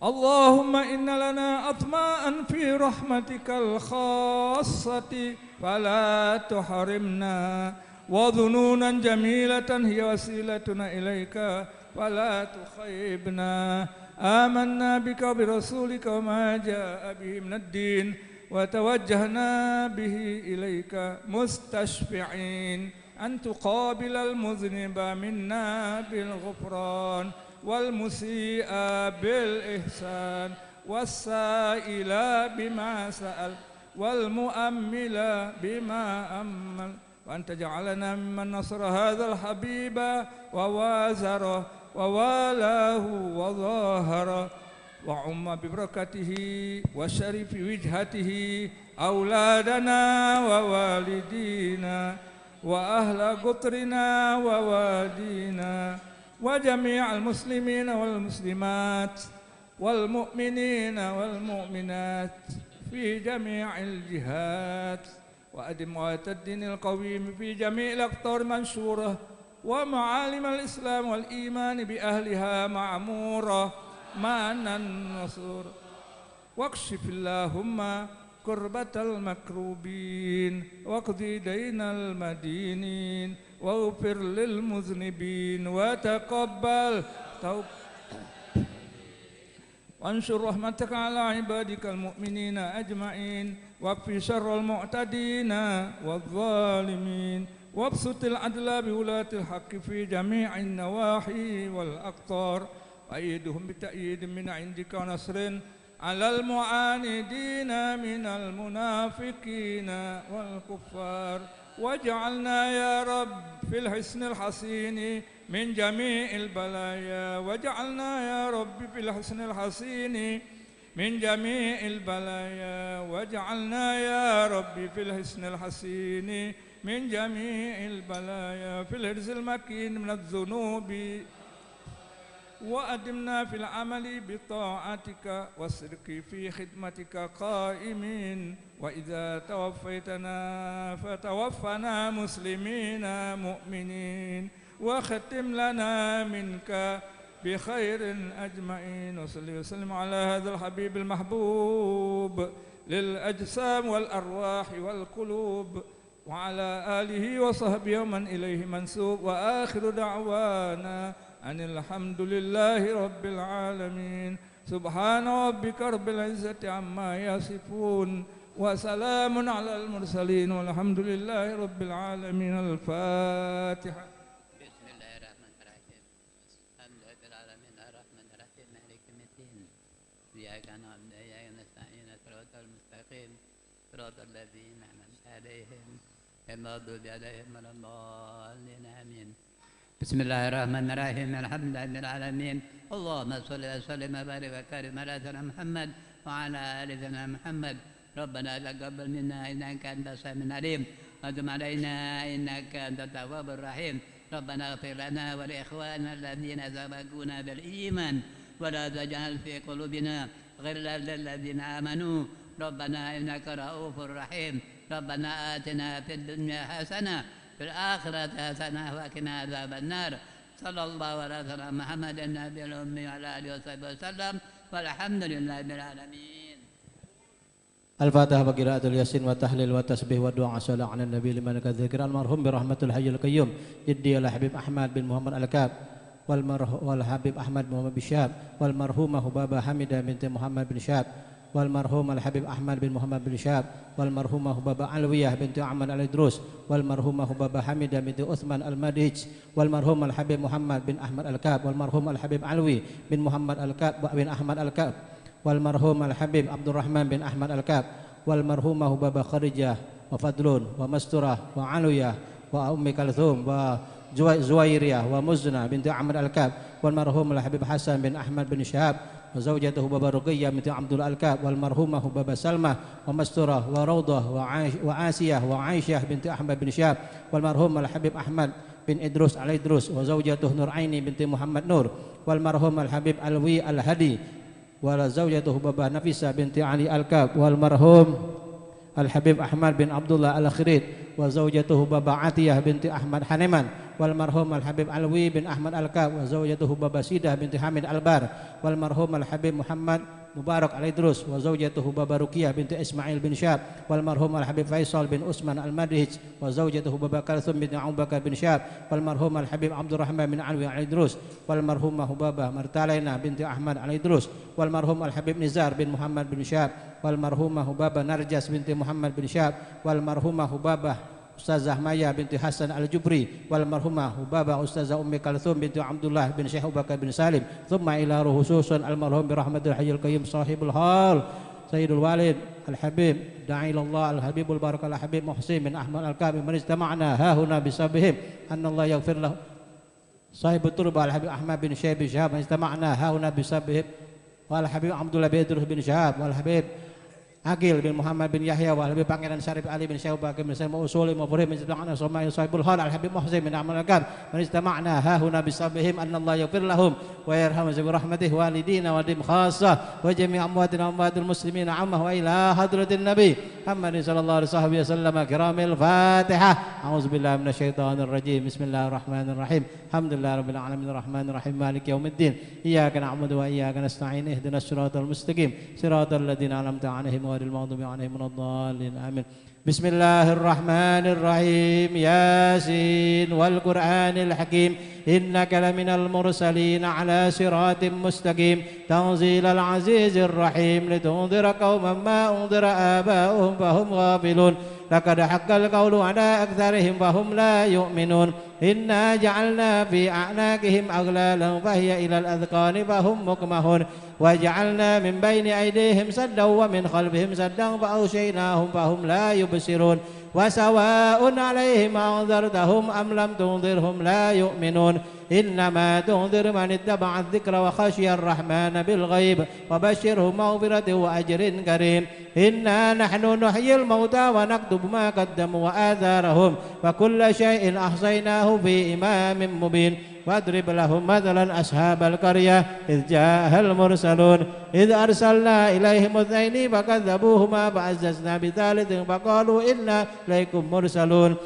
اللهم إن لنا أطماعا في رحمتك الخاصة فلا تحرمنا، وظنونا جميلة هي وسيلتنا إليك فلا تخيبنا. آمنا بك وبرسولك وما جاء به من الدين، وتوجهنا به إليك مستشفعين أن تقابل المذنب منا بالغفران، والمسيء بالإحسان، والسائل بما سأل، والمؤمل بما أمل، وأن تجعلنا ممن نصر هذا الحبيب ووازره ووالاه وظاهره وعم ببركته وشرف وجهته أولادنا ووالدينا وأهل قطرنا ووادينا وجميع المسلمين والمسلمات والمؤمنين والمؤمنات في جميع الجهات، وأدم غاية الدين القويم في جميع الأقطار منشورة، ومعالم الإسلام والإيمان بأهلها معمورة، مانا نصورا. واكشف اللهم كربة المكروبين، واقض دين المدينين، واغفر للمذنبين، وتقبل توب وانشر رحمتك على عبادك المؤمنين أجمعين، واكف شر المعتدين والظالمين، وابسط العدل بولاة الحق في جميع النواحي والأقطار، وأيدهم بتأييد من عندك ونصر على المعاندين من المنافقين والكفار، واجعلنا يا رب في الحصن الحصين من جميع البلايا، واجعلنا يا رب في الحصن الحصين من جميع البلايا، واجعلنا يا رب في الحصن الحصين من جميع البلايا، في الحرز المكين من الذنوب، وأدمنا في العمل بطاعتك والصدق في خدمتك قائمين، وإذا توفيتنا فتوفنا مسلمين مؤمنين، واختم لنا منك بخير أجمعين. وصل وسلم على هذا الحبيب المحبوب للأجسام والأرواح والقلوب، وعلى آله وصحبه ومن إليه منسوب، وآخر دعوانا أن الحمد لله رب العالمين. سبحان ربك رب العزة عما يصفون، وسلام على المرسلين، والحمد لله رب العالمين. الفاتحة. بسم الله الرحمن الرحيم. الحمد لله رب العالمين، الرحمن الرحيم، مالك يوم الدين. إياك نعبد وإياك نستعين، صراط المستقيم، صراط الذين أنعمت عليهم، غير المغضوب عليهم ولا الضالين. آمين. بسم الله الرحمن الرحيم. الحمد لله رب العالمين. اللهم صل وسلم وبارك وكرم على سيدنا محمد وعلى آل سيدنا محمد. ربنا تقبل منا إنك أنت السميع العليم، وتب علينا إنك أنت التواب الرحيم. ربنا اغفر لنا ولإخواننا الذين سبقونا بالإيمان، ولا تجعل في قلوبنا غلا للذين آمنوا، ربنا إنك رؤوف رحيم. ربنا آتنا في الدنيا حسنة، في الآخرة حسنة، وقنا عذاب النار. صلى الله على سيدنا محمد النبي الأمي وعلى آله وصحبه وسلم، والحمد لله رب العالمين. الفاتحة وقراءة الياسين والتهليل والتسبيح والدعاء والصلاة على النبي لمن كذكر المرحوم برحمة الحي القيوم جدي الحبيب أحمد بن محمد الكاب والمرح-، والحبيب أحمد بن محمد بن شهاب والمرحومة بابا حميدة بنت محمد بن شهاب والمرحوم الحبيب أحمد بن محمد بن شهاب والمرحومة بابا علوية بنت أحمد الإدروس والمرحومة بابا حميدة بنت عثمان المدهج والمرحوم الحبيب محمد بن أحمد الكاب والمرحوم الحبيب علوي بن محمد الكاب بن أحمد الكاب والمرحوم الحبيب عبد الرحمن بن أحمد الكاب والمرحومة بابا خديجة وفضلون ومستورة وعلوية وأم كلثوم وزوي-، زويرية ومزنة بنت أحمد الكاب والمرحوم الحبيب حسن بن أحمد بن شهاب وزوجته بابا رقية بنت عبد الله الكاب والمرحومة بابا سلمى ومستورة وروضة وعاش-، وآسية وعائشة بنت أحمد بن شهاب والمرحوم الحبيب أحمد بن إدروس الإدروس وزوجته نور عيني بنت محمد نور والمرحوم الحبيب علوي الهدي وزوجته بابا نفيسة بنت علي الكاب والمرحوم الحبيب أحمد بن عبد الله الخريت وزوجته بابا عطية بنت أحمد حنيمان والمرحوم الحبيب علوي بن أحمد الكاب وزوجته بابا سيدة بنت حميد البار والمرحوم الحبيب محمد مبارك الإدروس وزوجته بابا رقية بنت إسماعيل بن شهاب والمرحوم الحبيب فيصل بن عثمان المدهج وزوجته بابا كلثوم بنت أبو بكر بن شهاب والمرحوم الحبيب عبد الرحمن بن علوي الإدروس والمرحومة بابا مرتالينا بنت أحمد الإدروس والمرحوم الحبيب نزار بن محمد بن شهاب والمرحومة بابا نرجس بنت محمد بن شهاب والمرحومة بابا أستاذة مايا بنت حسن الجبري والمرحومة بابا أستاذة أم كلثوم بنت عبد الله بن شيخ أبو بكر بن سالم ثم إلى روح خصوصا المرحوم برحمة الحي القيوم صاحب الحال سيد الوالد Al-Habib, da'i ilallah Al-Habibul Barak Al-Habib Muhsin bin Ahmad Al-Kabi, man istama'na hahuna bisabihim, anna Allah yaghfir lahu. Sahibut Turba Al-Habib Ahmad bin Syekh bin Syihab, man istama'na hahuna bisabihim, wal Habib Abdullah bin Idrus bin Syihab, wal Habib Aqil bin Muhammad bin Yahya, wal Habib Pangeran Syarif Ali bin Syekh Bakir bin Syekh Usuli Mufrih bin Syekh Anas Somai Sahibul Hal Al-Habib Muhsin bin Ahmad Al-Kabi, man istama'na hahuna bisabihim, anna Allah yaghfir lahum wa yarhamhum bi rahmatih walidina wa dim khassah wa jami' amwatina amwatil muslimina ammah wa ila hadratin Nabi Muhammadin sallallahu alaihi wasahbihi wasallam kiramil Fatihah. A'udzubillahi minasyaitonir rajim. Bismillahirrahmanirrahim. Alhamdulillahirabbil alamin, arrahmanirrahim, maliki yaumiddin. Iyyaka na'budu wa iyyaka nasta'in. Ihdinas siratal mustaqim. Siratal ladzina an'amta 'alaihim ghairil maghdubi 'alaihim waladdallin. Amin. Bismillahirrahmanirrahim. Yasin wal Qur'anil Hakim. Innaka laminal mursalin ala siratim mustaqim. Tanzilal azizir rahim. Litunzira qauman ma unzira aba'uhum fahum ghafilun. Laqad haqqal qawlu ala aktsarihim fahum la yu'minun. Inna ja'alna fi a'naqihim aghlalan fahiya ilal adhqani fahum muqmahun. Wa ja'alna min baini aydihim saddan wa min khalfihim saddan fa aghshaynahum fahum la yubsirun. Wa sawa'un 'alaihim a anzartahum am lam tunzirhum la yu'minun. Innama tunziru man ittaba'adh dhikra wa khashiyar rahmana bil ghaib. Wa basyirhum maghfiratin wa ajrin karim. Inna nahnu nuhyil mauta wa naktubu ma qaddamu wa atharahum wa kulla syai'in ahsaynahu fi imamin mubin. Wadrib lahum mathalan ashabal qaryah idh ja'ahal mursalun. Idh arsalna ilaihim itsnaini fakadzabuhuma fa azzazna bitsalitsin faqalu inna ilaikum mursalun.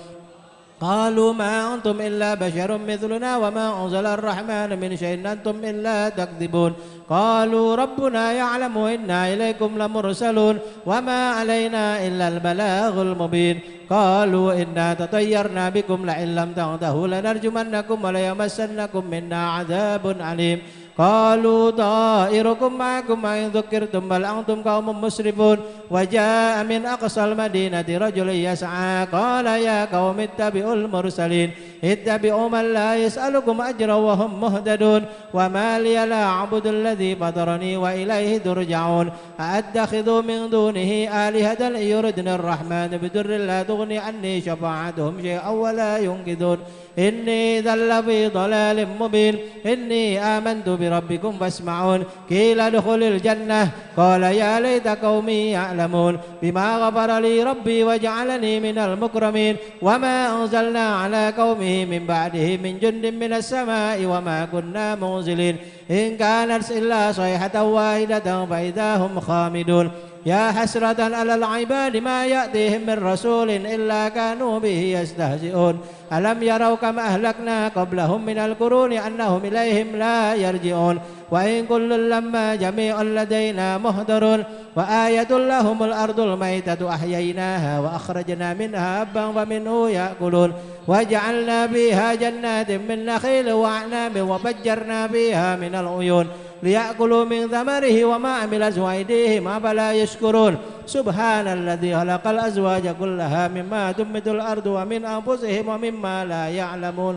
Qalu ma antum illa basyarun mithluna wa ma anzalar rahmanu min syai'in antum illa takdzibun. Qalu rabbuna ya'lamu inna ilaikum lamursalun wa ma alaina illal balaghul mubin. Qalu inna tatayyarna bikum la in lam tantahu lanarjumannakum wa la yamassannakum minna adzabun alim. Qalu ta'irukum ma'akum a in dzukkirtum bal antum qaumun musrifun. Wa jaa min aqsal madinati rajulun yas'a qala ya qaumi ittabi'ul mursalin. Ittabi'u man la yas'alukum ajran wa hum muhtadun. Wa ma liya la a'budul ladzi fatarani wa ilaihi turja'un. A attakhidhu min dunihi alihatan in yuridni rahmanu bidurrin la tughni anni syafa'atuhum syai'an wa la yunqidhun. Inni idzan lafi dhalalin mubin. Inni amantu bi rabbikum fasma'un. Qila udkhulil jannah. Qala ya laita qaumi ya'lamun. Bima ghafara li rabbi wa ja'alani minal mukramin. Wa ma anzalna ala qaumihi min ba'dihi min jundin minas sama'i wa ma kunna munzilin. In kanat illa sayhatan wahidatan fa idza hum khamidun. Ya hasratan alal ibadi ma ya'tihim min rasulin illa kanu bihi yastahzi'un. Alam yarau kam ahlakna qablahum minal quruni annahum ilaihim la yarji'un. Wa in kullun lamma jami'un ladaina muhdarun. Wa ayatun lahumul ardul maitatu ahyaynaha wa akhrajna minha habban faminhu ya'kulun. Wa ja'alna fiha jannatin min nakhilin wa a'nabin wa fajjarna fiha minal uyun. Liya'kulu min thamarihi wa ma 'amilathu aydihim, afala yashkurun. Subhanalladzi khalaqal azwaja kullaha mimma tunbitul ardu wa min anfusihim wa mimma la ya'lamun.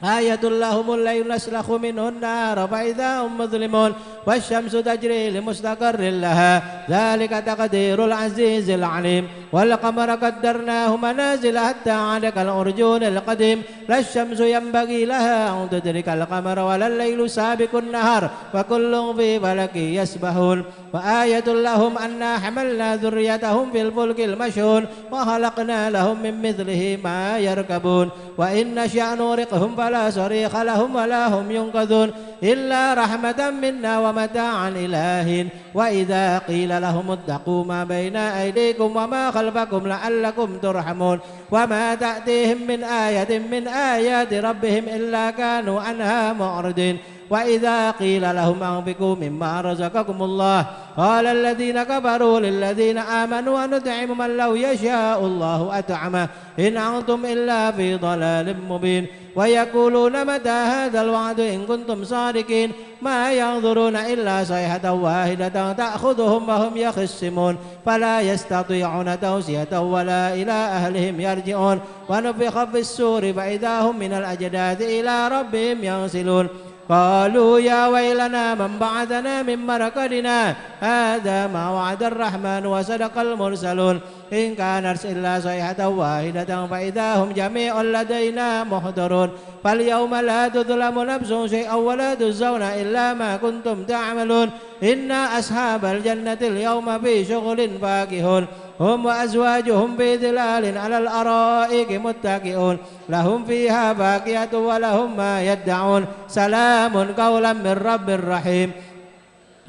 Ayatul lahumul lailu naslakhu minhun nahara fa idza hum mudhlimun. Wasyamsu tajri limustaqarrin laha. Dzalika taqdirul azizil alim. Wal qamara qaddarnahu manazila hatta 'ada kal urjunil qadim. Lasyamsu yanbaghi laha an tudrikal qamara walal lailu sabiqun nahar wa kullun fi falakin yasbahun. Wa ayatul lahum anna hamalna dzurriyyatahum fil fulkil mashhun wa khalaqna lahum min mithlihi ma yarkabun. Wa in nasha' nughriqhum fala sarikha lahum wa la hum yunqadhun. Illa rahmatan minna wa mata'an ila hin. Wa idza qila lahum ittaqu ma baina aydikum wa ma khalfakum la'allakum turhamun. Wa ma ta'tihim min ayatin min ayati rabbihim illa kanu anha mu'ridin. Wa idza qila lahum anfiqu mimma razaqakumullah qala alladhina kafaru lilladhina amanu anut'imu man law yasha'ullahu at'amah in antum illa fi dhalalin mubin. Wa yaquluna mata hadzal wa'du in kuntum sadiqin. Ma yanzuruna illa sayhatan wahidatan ta'khudhuhum wa hum yakhsimun. Fala yastati'una tawsiyatan wala ila ahlihim yarji'un. Wa nufikha fis suri fa idza hum minal ajdathi ila rabbihim yansilun. قالوا يا ويلنا من بعثنا من مرقدنا هذا ما وعد الرحمن وصدق المرسلون إن كانت إلا صيحة واحدة فإذا هم جميع لدينا محضرون فاليوم لا تظلم نفس شيئا ولا تجزون إلا ما كنتم تعملون إن أصحاب الجنة اليوم في شغل فاكهون هم وأزواجهم في ظلال على الأرائك متكئون لهم فيها فاكهة ولهم ما يدعون سلام قولا من رب رحيم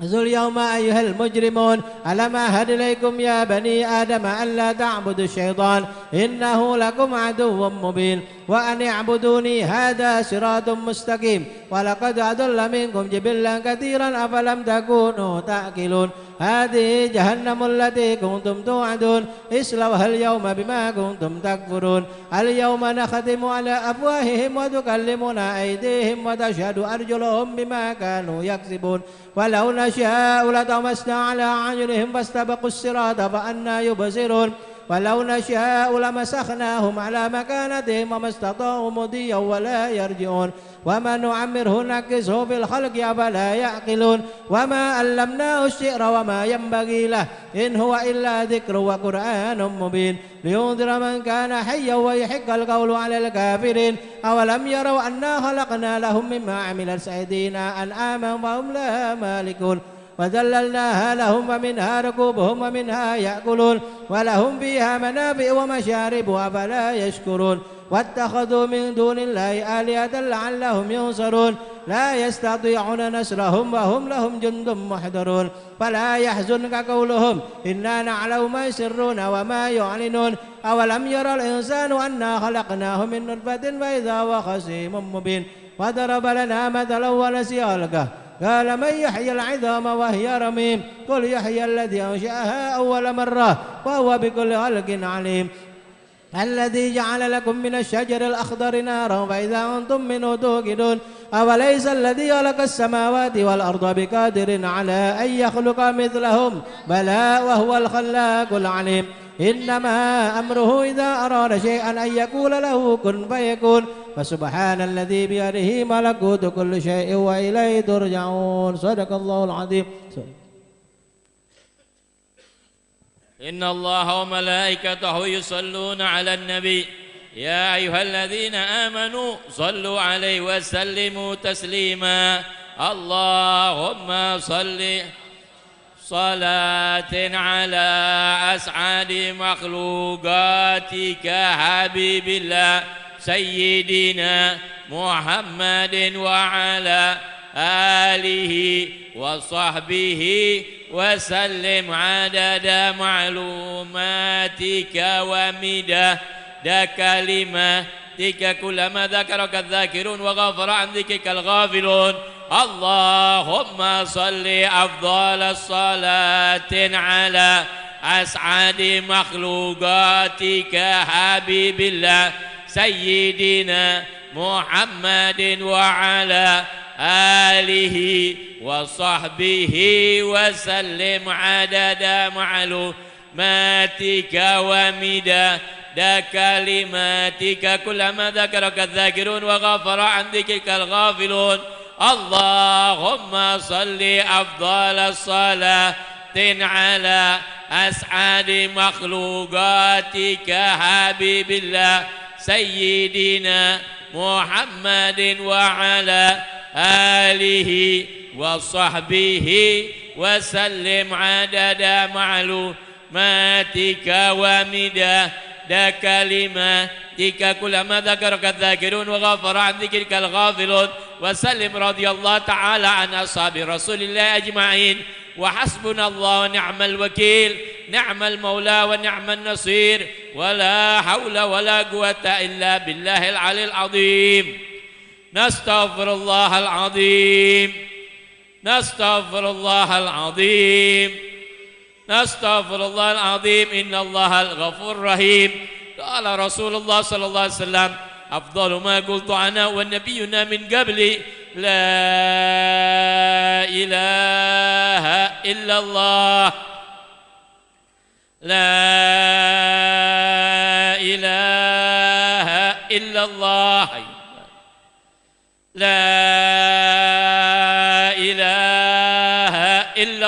احذروا اليوم أيها المجرمون ألم أعهد إليكم يا بني آدم أن لا تعبدوا الشيطان إنه لكم عدو مبين وأن اعبدوني هذا صراط مستقيم ولقد أضل منكم جبلا كثيرا أفلم تكونوا تعقلون هذه جهنم التي كنتم توعدون اصلوها اليوم بما كنتم تكفرون اليوم نختم على أفواههم وتكلمنا أيديهم وتشهد أرجلهم بما كانوا يكسبون ولو نشاء لطمسنا على أعينهم فاستبقوا الصراط فأنى يبصرون ولو نشاء لمسخناهم على مكانتهم فما استطاعوا مضيا ولا يرجعون ومن نعمره ننكسه في الخلق أفلا يعقلون وما علمناه الشعر وما ينبغي له إن هو إلا ذكر وقرآن مبين لينذر من كان حيا ويحق القول على الكافرين أولم يروا أنا خلقنا لهم مما عملت أيدينا أنعاما فهم لها مالكون وذللناها لهم فمنها ركوبهم ومنها يأكلون ولهم فيها منافع ومشارب أفلا يشكرون واتخذوا من دون الله آلهة لعلهم ينصرون لا يستطيعون نصرهم وهم لهم جند محضرون فلا يحزنك قولهم إنا نعلم ما يسرون وما يعلنون أولم ير الإنسان أنا خلقناه من نطفة فإذا هو خصيم مبين وضرب لنا مثلا ونسي خلقه قال من يحيي العظام وهي رميم قل يحيي الذي أنشأها أول مرة وهو بكل خلق عليم الذي جعل لكم من الشجر الأخضر نارا فإذا أنتم منه توقدون أوليس الذي خلق السماوات والأرض بقادر على أن يخلق مثلهم بلى وهو الخلاق العليم إنما أمره إذا أراد شيئا أن يقول له كن فيكون فسبحان الذي بيده ملكوت كل شيء وإليه ترجعون صدق الله العظيم إن الله وملائكته يصلون على النبي يا أيها الذين آمنوا صلوا عليه وسلموا تسليما اللهم صل صلاة على أسعد مخلوقاتك حبيب الله سيدنا محمد وعلى آله وصحبه وسلم عدد معلوماتك ومداد كلماتك كلما ذكرك الذاكرون وغفل عن ذكرك الغافلون. اللهم صل أفضل الصلاة على أسعد مخلوقاتك حبيب الله سيدنا محمد وعلى آله وصحبه وسلم عدد معلوماتك ومداد كلماتك كلما ذكرك الذاكرون وغفل عن ذكرك الغافلون. اللهم صل أفضل الصلاة على أسعد مخلوقاتك حبيب الله سيدنا محمد وعلى آله وصحبه وسلم عدد معلوماتك ومداد كلماتك كلما ذكرك الذاكرون وغفل عن ذكرك الغافلون. وسلم رضي الله تعالى عن أصحاب رسول الله أجمعين. وحسبنا الله ونعم الوكيل، نعم المولى ونعم النصير، ولا حول ولا قوة إلا بالله العلي العظيم. نستغفر الله العظيم. نستغفر الله العظيم. نستغفر الله العظيم. إن الله الغفور الرحيم. قال رسول الله صلى الله عليه وسلم: أفضل ما قلت أنا والنبيون من قبلي: لا إله إلا الله. لا إله إلا الله. لا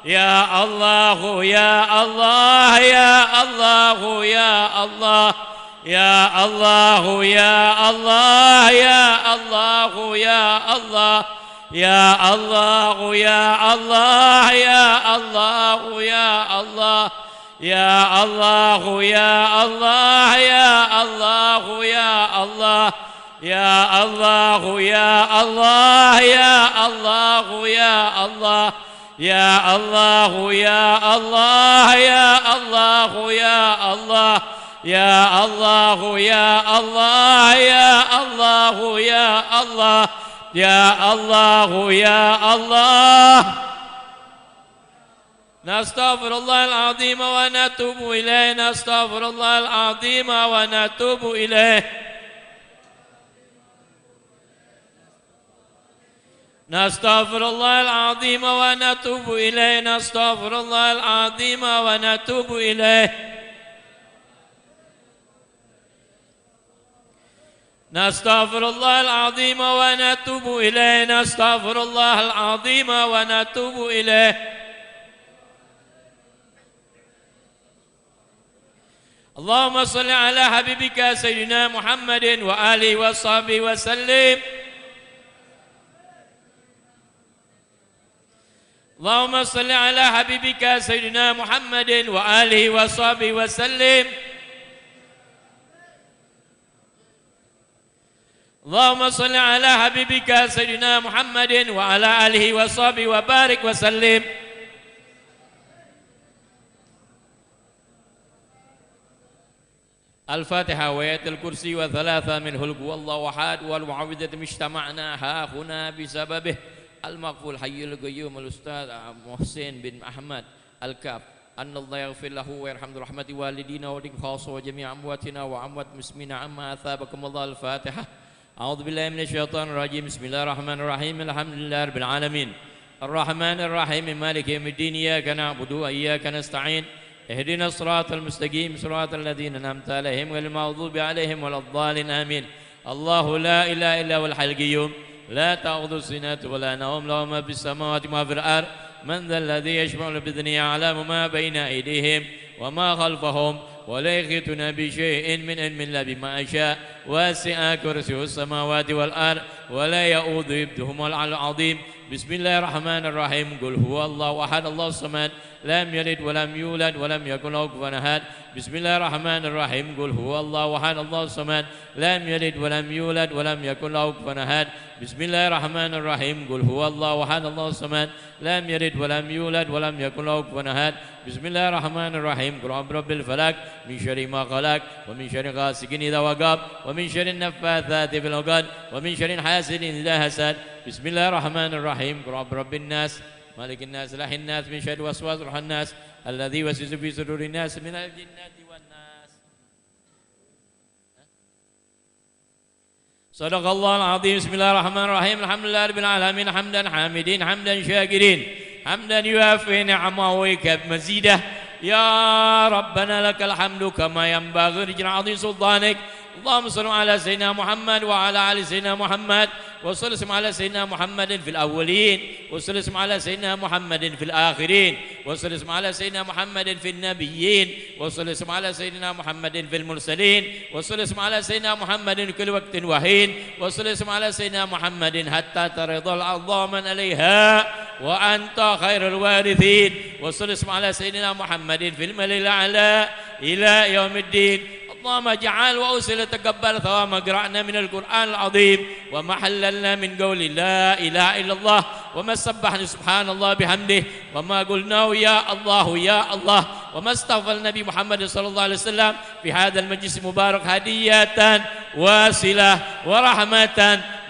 Ya Allahu, ya Allah, ya Allahu, ya Allah. Ya Allahu, ya Allah, ya Allahu, ya Allah. Ya Allahu, ya Allah, ya Allahu, ya Allah. Ya Allahu, ya Allah, ya Allahu, ya Allah. Ya Allahu, ya Allah, ya Allahu, ya Allah. Ya Allahu, ya Allah, ya Allahu, ya Allah. Ya Allahu, ya Allah, ya Allahu, ya Allah. Ya Allahu, ya Allah. Nastaghfirullahal azim wa natubu ilaih. Nastaghfirullahal azim wa natubu ilaih. Nastaghfirullahal azim wa natubu ilaih. Nastaghfirullahal azim wa natubu ilaih. Nastaghfirullahal azim wa natubu ilaih. Nastaghfirullahal azim wa natubu ilaih. Allahumma shalli ala habibika sayyidina Muhammadin wa alihi wa sahbihi wa sallim. Allahumma shalli ala habibika sayyidina Muhammadin wa alihi wa sahbihi wa sallim. Allahumma shalli ala habibika sayyidina Muhammadin wa ala alihi wa sahbihi wa barik wa sallim. Al-Fatihah wa Ayatul Kursi wa thalatha min Qul Huwallahu Ahad wal Mu'awwidhatayn ijtama'na hahuna bisababih. Al-Maghfur Hayyul Qayyum Al-Ustadz Muhsin bin Ahmad Al-Kaf. Annallaha yaghfir lahu wa yarhamhu bi rahmatihi walidina wa walidikum khassa wa jami'a amwatina wa amwat muslimina amma athaba. Al-Fatihah. أعوذ بالله من الشيطان الرجيم. بسم الله الرحمن الرحيم. الحمد لله رب العالمين. الرحمن الرحيم. مالك يوم الدين. إياك نعبد وإياك نستعين. اهدنا الصراط المستقيم. صراط الذين أنعمت عليهم غير المغضوب عليهم ولا الضالين. آمين. الله لا إله إلا هو الحي القيوم. لا تأخذه سنة ولا نوم. له ما في السماوات وما في الأرض. من ذا الذي يشفع عنده بإذنه؟ يعلم ما بين أيديهم وما خلفهم. ولا يحيطون بشيء من علمه إلا بما شاء. وسع كرسيه السماوات والأرض. ولا يؤوده حفظهما. العلي العظيم. بسم الله الرحمن الرحيم. قل هو الله أحد. الله الصمد. لم يلد ولم يولد ولم يكن له كفوا أحد. بسم الله الرحمن الرحيم. قل هو الله أحد. الله الصمد. لم يلد ولم يولد ولم يكن له كفوا أحد. بسم الله الرحمن الرحيم. قل هو الله أحد. الله الصمد. لم يلد ولم يولد ولم يكن له كفوا أحد. بسم الله الرحمن الرحيم. قل أعوذ برب الفلق. من شر ما خلق. ومن شر غاسق إذا وقب. ومن شر النفاثات في العقد. ومن شر حاسد إذا حسد. بسم الله الرحمن الرحيم. قل أعوذ برب الناس. ملك الناس. إله الناس. من شر الوسواس الخناس. الذي يوسوس في صدور الناس من الجنة والناس. صدق الله العظيم. بسم الله الرحمن الرحيم. الحمد لله رب العالمين. حمدا حامدين، حمدا شاكرين، حمدا يوافي نعمه ويكافئ مزيده. يا ربنا لك الحمد كما ينبغي لجلال عظيم سلطانك. اللهم صل على سيدنا محمد وعلى آل سيدنا محمد، وصل وسلم على سيدنا محمد في الأولين، وصل وسلم على سيدنا محمد في الآخرين، وصل وسلم على سيدنا محمد في النبيين، وصل وسلم على سيدنا محمد في المرسلين، وصل وسلم على سيدنا محمد في كل وقت وحين، وصل وسلم على سيدنا محمد حتى ترضى الأرض ومن عليها وأنت خير الوارثين، وصل وسلم على سيدنا محمد في الملأ الأعلى إلى يوم الدين. اللهم اجعل وأوصل تقبل ثواب ما قرأنا من القرآن العظيم وما حللنا من قول لا إله إلا الله وما سبحنا سبحان الله بحمده وما قلناه يا الله يا الله وما استغفر النبي محمد صلى الله عليه وسلم في هذا المجلس المبارك هدية واصلة ورحمة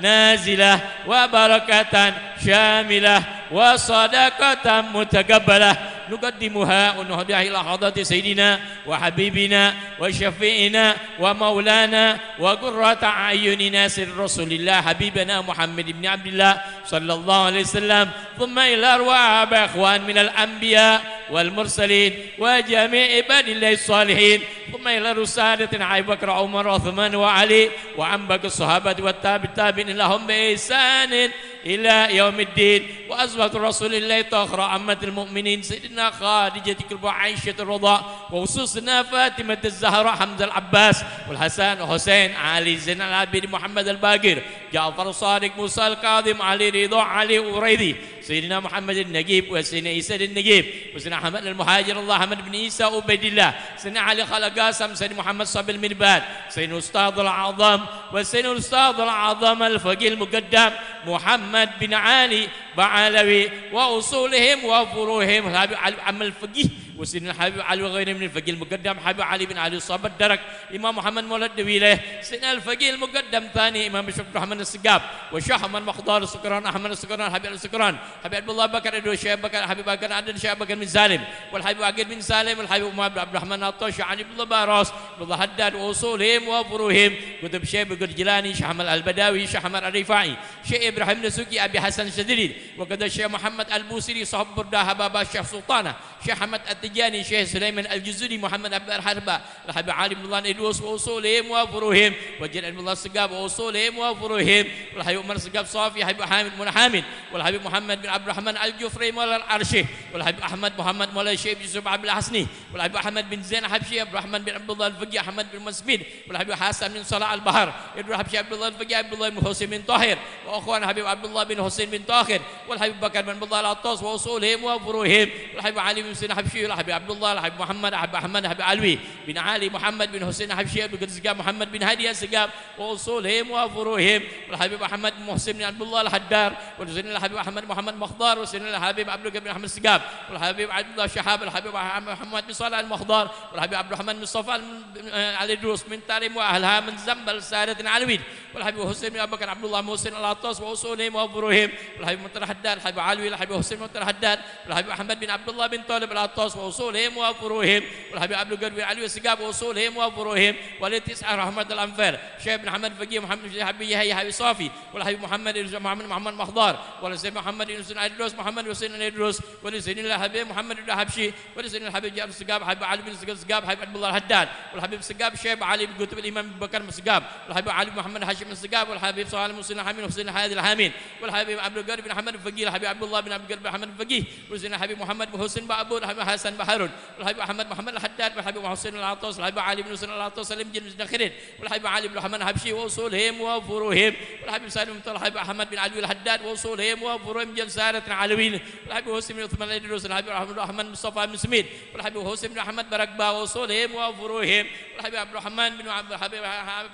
نازلة وبركة شاملة وصدقة متقبلة نقدمها ونهديها إلى حضرة سيدنا وحبيبنا وشفيعنا ومولانا وقرة أعيننا سيدنا رسول الله حبيبنا محمد بن عبد الله صلى الله عليه وسلم، ثم إلى أرواح آباء وإخوان من الأنبياء والمرسلين وجميع عباد الله الصالحين، ثم إلى روح سادتنا أبي بكر وعمر وعثمان وعلي وعن باقي الصحابة والتابع التابعين لهم بإحسان إلى يوم الدين. وأزواج رسول الله الطاهرة أمهات المؤمنين سيدنا خديجة الكبرى عائشة الرضا، وخصوصنا فاطمة الزهراء، حمزة العباس، والحسن والحسين، علي زين العابدين، محمد الباقر، جعفر الصادق، موسى الكاظم، علي رضا، علي أريدي، سيدنا محمد النجيب، وسيدنا عيسى النجيب، وسيدنا أحمد المهاجر، الله، أحمد بن عيسى عبيد الله، سيدنا علي خلق قاسم، سيدنا محمد صابر المرباد، سيدنا الأستاذ الأعظم، وسيدنا الأستاذ الأعظم الفقيه المقدم محمد بن علي بعلوي، وأصولهم وفروعهم، الحبيب علي عم الفقيه، وسيدنا الحبيب علي وغيره من الفقيه المقدم، حبيب علي بن علي صاحب الدرك، إمام محمد مولى الدويلة، سيدنا الفقيه المقدم ثاني، إمام الشيخ عبد الرحمن السقاف، والشيخ أحمد مخضار السكران، أحمد السكران، حبيب السكران، حبيب عبد الله بكر إدريس، شيخ بكر، حبيب بكر عدن، شيخ بكر بن سالم، والحبيب عقيل بن سالم، والحبيب محمد عبد الرحمن عطاش، شيخ علي عبد الله باروس، عبد الله حداد، وأصولهم وفروعهم، كتب شيخ بكر جيلاني، شيخ أحمد البدوي، شيخ أحمد الرفاعي، شيخ إبراهيم الدسوقي، أبي حسن الشاذلي، وكذا الشيخ محمد البوصيري، صاحب بردة، حبابة، شيخ سلطانة، شيخ أحمد التجاني، شيخ سليمان الجزري، محمد عبد الحربة، الحبيب علي بن الله الإدريس وأصولهم وفروعهم، وجد عبد الله السقاف وأصولهم وفروعهم، والحبيب عمر السقاف صافي، حبيب حامد بن حامد، والحبيب محمد بن عبد الرحمن الجفري مولى العرش، والحبيب أحمد محمد مولى الشيخ يوسف عبد الحسني، والحبيب أحمد بن زين الحبشي، عبد الرحمن بن عبد الله الفقيه، أحمد بن مسمين، والحبيب حسن بن صلاح البحر، ابن الحبشي عبد الله الفقيه، عبد الله بن حسين بن طاهر، وأخوان الحبيب عبد الله بن حسين بن طاهر، والحبيب بكر بن عبد الله العطاس وأصولهم وفروعهم، والحبيب علي بن حسين الحبشي، والحبيب عبد الله، الحبيب محمد، الحبيب أحمد، الحبيب علوي بن علي محمد بن حسين الحبشي، عبد القادر السقاف، محمد بن هادي السقاف وأصولهم وفروعهم، والحبيب أحمد بن محسن بن عبد الله الحدار، وسيدنا الحبيب أحمد محمد مخضار، وسيدنا الحبيب عبد القادر بن أحمد السقاف، والحبيب عبد الله شهاب، الحبيب محمد بن صالح المخضار، والحبيب عبد الرحمن بن صفوان بن، آه، علي دروس من تاريم وأهلها من زنبل سادة العلويين، والحبيب حسين بن أبي بكر عبد الله محسن العطاس وأصولهم وفروعهم، والحبيب مطر حداد، الحبيب علوي، الحبيب حسين مطر حداد، والحبيب أحمد بن عبد الله بن طالب العطاس وأصولهم وفروعهم، والحبيب عبد القادر بن علوي السقاف وأصولهم وفروعهم، ولي تسعة رحمة الأنفال، شيخ بن حمد فقيه، محمد بن حبيب يحيى، حبيب صافي، والحبيب محمد بن محمد، محمد مخضار، والحسين محمد بن حسين الدروس، محمد حسين الدروس، ولسيدنا الحبيب محمد بن الحبشي، ولسيدنا الحبيب جعفر السقاف، الحبيب علي بن السقاف، الحبيب عبد الله الحداد، والحبيب السقاف الشيخ علي بن قطب الإمام أبي بكر السقاف، والحبيب علي محمد هاشم السقاف، والحبيب صالح مسلم الحميد، حسين الحادي الحامين، والحبيب عبد القادر بن محمد الفقيه، الحبيب عبد الله بن عبد القادر بن محمد الفقيه، ولسيدنا الحبيب محمد بن حسين بأبود، الحبيب حسن بحرون، والحبيب أحمد محمد الحداد، والحبيب حسين العطاس، والحبيب علي بن حسين العطاس، سليم جن الداخلين، والحبيب علي بن محمد الحبشي وأصولهم وفروعهم، والحبيب سالم بن طلحة، الحبيب أحمد بن علوي الحداد وأصولهم وفروعهم جن سادة العلويين، والحبيب حسين بن عثمان الإدريس، والحبيب أحمد الرحمن مصطفى بن سميد، والحبيب حسين بن أحمد برقبة وأصولهم وفروعهم، والحبيب عبد الرحمن بن عبد الحبيب،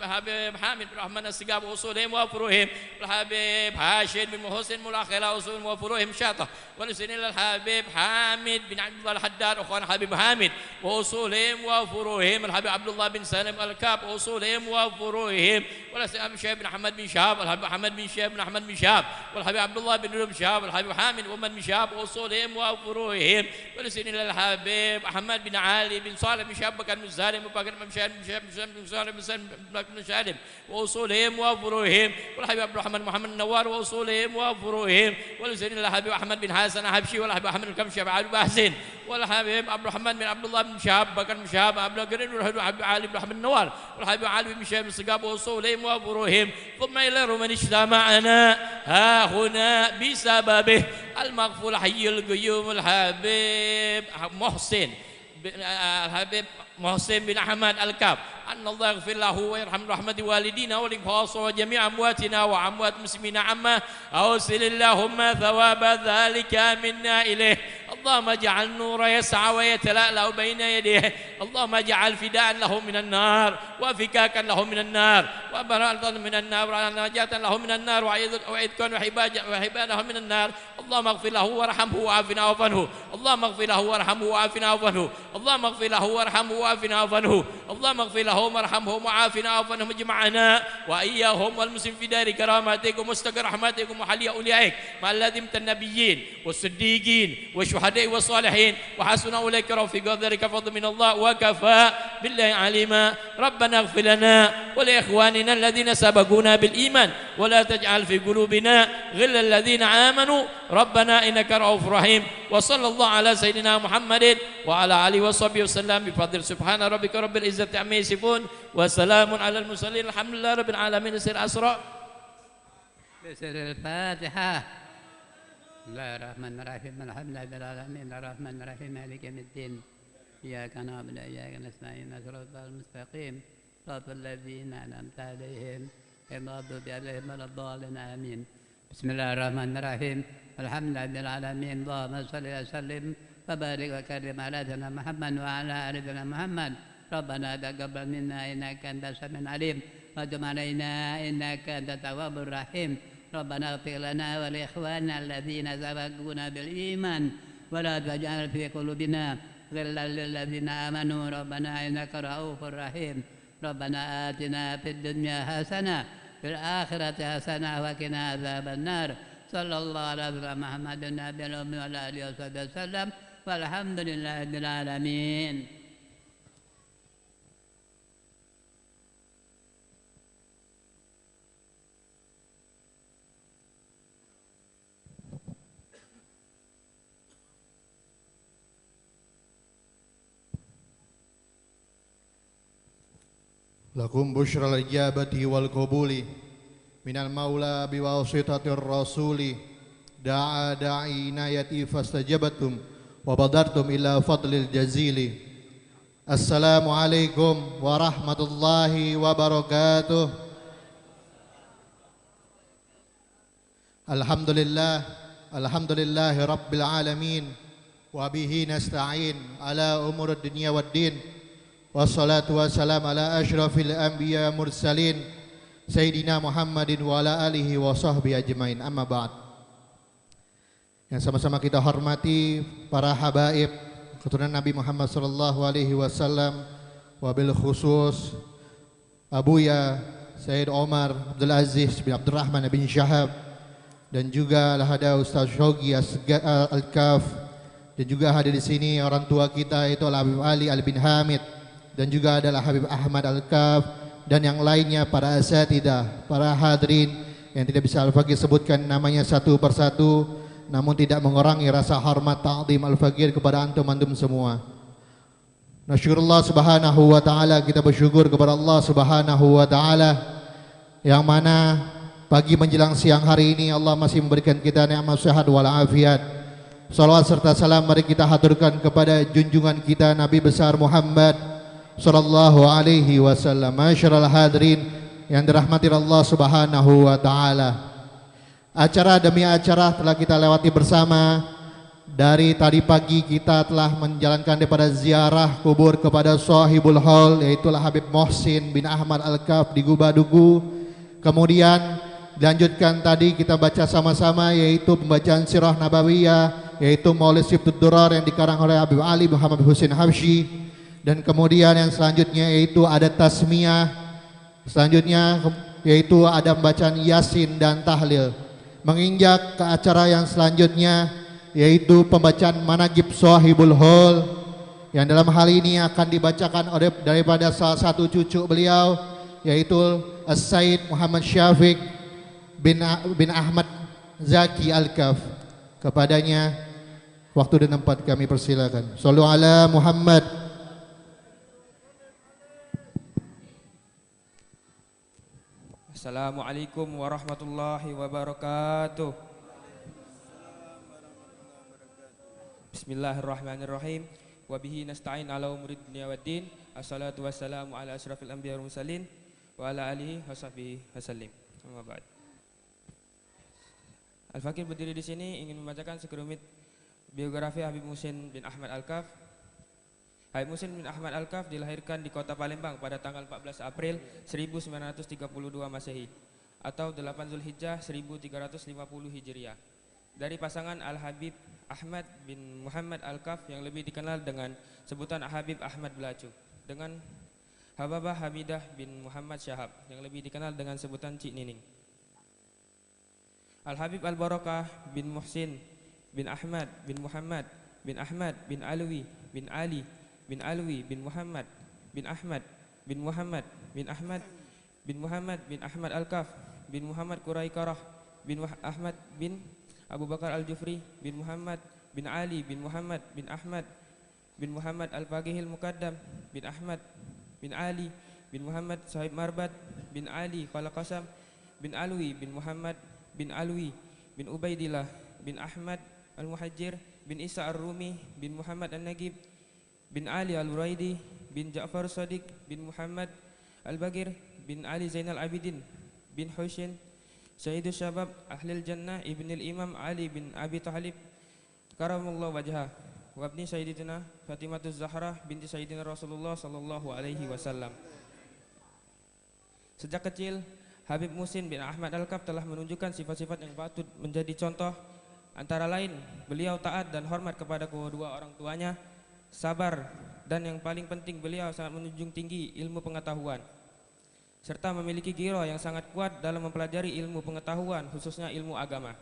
حبيب حامد بن الرحمن السقاف وأصولهم وفروعهم، والحبيب هاشم بن محسن ملاخلة وأصولهم وفروعهم شاطة، ولسيدنا الحبيب حامد بن عبد الله الحداد، أخوان حبيب حامد وأصولهم وفروعهم، الحبيب عبد الله بن سالم الكاب وأصولهم وفروعهم، ولسيدنا الشيخ بن أحمد بن شهاب، الحبيب أحمد بن شهاب بن أحمد بن شهاب، والحبيب عبد الله بن بن شهاب، الحبيب حامد ومن بن شهاب وأصولهم وفروعهم، ولسيدنا الحبيب أحمد بن علي بن صالح بن شهاب بكر بن سالم وبكر بن شهاب بن شهاب بن شهاب بن سالم بن سالم بن سالم وأصولهم وفروعهم، والحبيب عبد الرحمن محمد النوار وأصولهم وفروعهم، ولسيدنا الحبيب أحمد بن حسن الحبشي، والحبيب أحمد الكمشي، أبو عبد الحسين، والحبيب عبد الرحمن بن عبد الله بن شهاب بكر بن شهاب، أبو بكر بن الحبيب علي بن محمد النوار، والحبيب علي بن شهاب السقاف وأصولهم وفروعهم، ثم إلى من اجتمعنا ها هنا بسببه، المغفور الحي القيوم الحبيب محسن بن، آه، الحبيب محسن بن أحمد الكاب، أن الله يغفر له ويرحم رحمة والدينا والإخوة وجميع أمواتنا وأموات المسلمين عامة. أوصل اللهم ثواب ذلك منا إليه. اللهم اجعل نور يسعى ويتلألأ بين يديه. اللهم اجعل فداء له من النار، وفكاكا له من النار، وبراءة من النار، ونجاة له من النار، وعيذ-، وعتقا وحباجا-، وحبانا من النار. اللهم اغفر له وارحمه وعافنا واعف عنه. اللهم اغفر له وارحمه وعافنا واعف عنه. اللهم اغفر له وارحمه وعافنا واعف عنه. اللهم اغفر لهم وارحمهم وعافنا واعف عنهم اجمعنا وإياهم والمسلمين في دار كرامتك ومستقر رحمتك ومحل أوليائك مع الذين من النبيين والصديقين والشهداء والصالحين وحسن أولئك رفيقا، ذلك فضل من الله وكفى بالله عليما. ربنا اغفر لنا ولإخواننا الذين سبقونا بالإيمان ولا تجعل في قلوبنا غلا للذين آمنوا ربنا إنك رؤوف رحيم. وصلى الله على سيدنا محمد وعلى آله وصحبه وسلم بفضل سبحان ربك رب العزة عما يصفون وسلام على المرسلين الحمد لله رب العالمين. سر أسرى. Sirril Fatihah. Bismillahirrahmanirrahim. Alhamdulillahirabbil alamin. Arrahmanirrahim. Maliki yaumiddin. Iyyaka na'budu wa iyyaka nasta'in. Shiratal mustaqim. Shiratal ladzina an'amta 'alaihim. Ghairil maghdubi 'alaihim waladdallin. Amin. Bismillahirrahmanirrahim. Alhamdulillahirabbil alamin. Allahumma shalli wa sallim wa barik wa karrim ala sayyidina Muhammad wa ala ali sayyidina Muhammad. Rabbana taqabbal minna innaka antas samiul alim wa tub alaina innaka antat tawwabur rahim. Rabbana ighfir lana wa li ikhwanina alladzina sabaquna bil iman wa la taj'al fi qulubina ghillan lil ladzina amanu rabbana innaka raufur rahim. Rabbana atina fid dunya hasanah fil akhirati hasanah wa qina adzabannar. Sallallahu ala sayyidina Muhammadin nabiyil ummi wa ala alihi wa sahbihi wasallam. Walhamdulillahirabbil alamin. Lakum busyral ijabati wal qabuli minal maula biwasitatir rasuli da'a da'i inayati fastajabtum wa badartum ila fadlil jazili. Assalamualaikum warahmatullahi wabarakatuh. Alhamdulillah, alhamdulillahi rabbil alamin, wa bihi nasta'in ala umurid dunya waddin. Wassalatu wassalam ala asyrafil anbiya mursalin, Sayyidina Muhammadin wa ala alihi wa sahbihi ajmain. Amma ba'd. Yang sama-sama kita hormati para habaib keturunan Nabi Muhammad sallallahu alaihi wasallam, wabil khusus Abuya Sayyid Omar Abdul Aziz bin Abdurrahman bin Syahab, dan juga lah ada Ustaz Shogi Asga-, Al-Kaf, dan juga hadir di sini orang tua kita, yaitu Al Habib Ali Al bin Hamid, dan juga adalah Habib Ahmad Al-Kaf, dan yang lainnya, para asatidah, para hadirin yang tidak bisa Al-Fakir sebutkan namanya satu persatu, namun tidak mengurangi rasa hormat takdim Al-Fakir kepada antum-antum semua. Nasyukurullah Subhanahu wa Ta'ala, kita bersyukur kepada Allah Subhanahu wa Ta'ala, yang mana pagi menjelang siang hari ini Allah masih memberikan kita nikmat sehat wal afiat. Salawat serta salam mari kita haturkan kepada junjungan kita Nabi besar Muhammad sallallahu alaihi wasallam. Masyiral hadirin yang dirahmati Allah Subhanahu wa Ta'ala. Acara demi acara telah kita lewati bersama. Dari tadi pagi kita telah menjalankan daripada ziarah kubur kepada Sahibul Haul, yaitulah Habib Muhsin bin Ahmad Al-Kaf di Gubadugu. Kemudian dilanjutkan tadi kita baca sama-sama, yaitu pembacaan Sirah Nabawiyah, yaitu Maulid Sibtud Durar yang dikarang oleh Habib Ali Muhammad Husin Habsyi. Dan kemudian yang selanjutnya yaitu ada tasmiyah. Selanjutnya yaitu ada pembacaan Yasin dan tahlil. Menginjak ke acara yang selanjutnya, yaitu pembacaan Manaqib Sahibul Haul, yang dalam hal ini akan dibacakan oleh, daripada salah satu cucu beliau, yaitu As-Sayyid Muhammad Syafiq bin, bin Ahmad Zaki Al-Kaf. Kepadanya waktu dan tempat kami persilakan. Sallu ala Muhammad. Assalamualaikum warahmatullahi wabarakatuh. Bismillahirrahmanirrahim. Wa bihi nasta'in ala umurid dunya waddin. Assalatu wassalamu ala asyrafil anbiya wal mursalin wa ala alihi wa sahbihi wasallim. Amma ba'd. Al-Fakir berdiri di sini ingin membacakan sekelumit biografi Habib Muhsin bin Ahmad Al-Kaf. Habib Muhsin bin Ahmad Al-Kaf dilahirkan di kota Palembang pada tanggal empat belas April seribu sembilan ratus tiga puluh dua Masehi atau delapan Zulhijjah seribu tiga ratus lima puluh Hijriah, dari pasangan Al-Habib Ahmad bin Muhammad Al-Kaf yang lebih dikenal dengan sebutan Habib Ahmad Belacu, dengan Hababah Hamidah bin Muhammad Syahab yang lebih dikenal dengan sebutan Cik Nining. Al-Habib Al-Barakah bin Muhsin bin Ahmad bin Muhammad bin Ahmad bin Alwi bin Ali bin Alwi bin Muhammad bin Ahmad bin Muhammad bin Ahmad bin Muhammad bin Ahmad Al-Kaf bin Muhammad Kuraikarah bin Wah-, Ahmad bin Abu Bakar Al-Jufri bin Muhammad bin Ali bin Muhammad bin Ahmad bin Muhammad Al-Faqihil Muqaddam bin Ahmad bin Ali bin Muhammad Sahib Marbat bin Ali Khalaqasam bin Alwi bin Muhammad bin Alwi bin Ubaidillah bin Ahmad Al-Muhajir bin Isa Ar-Rumi bin Muhammad An-Nagib bin Ali Al-Uraidi bin Ja'far Shadiq bin Muhammad Al-Bagir bin Ali Zainal Abidin bin Husain Sayyidus Syabab Ahlil Jannah Ibnil Imam Ali bin Abi Thalib karamallahu wajhah, wa ibni Sayyidatina Fatimah Zahra binti Sayyidina Rasulullah sallallahu alaihi wasallam. Sejak kecil, Habib Muhsin bin Ahmad Al-Kaf telah menunjukkan sifat-sifat yang patut menjadi contoh, antara lain beliau taat dan hormat kepada kedua orang tuanya, sabar, dan yang paling penting beliau sangat menjunjung tinggi ilmu pengetahuan, serta memiliki ghirah yang sangat kuat dalam mempelajari ilmu pengetahuan, khususnya ilmu agama.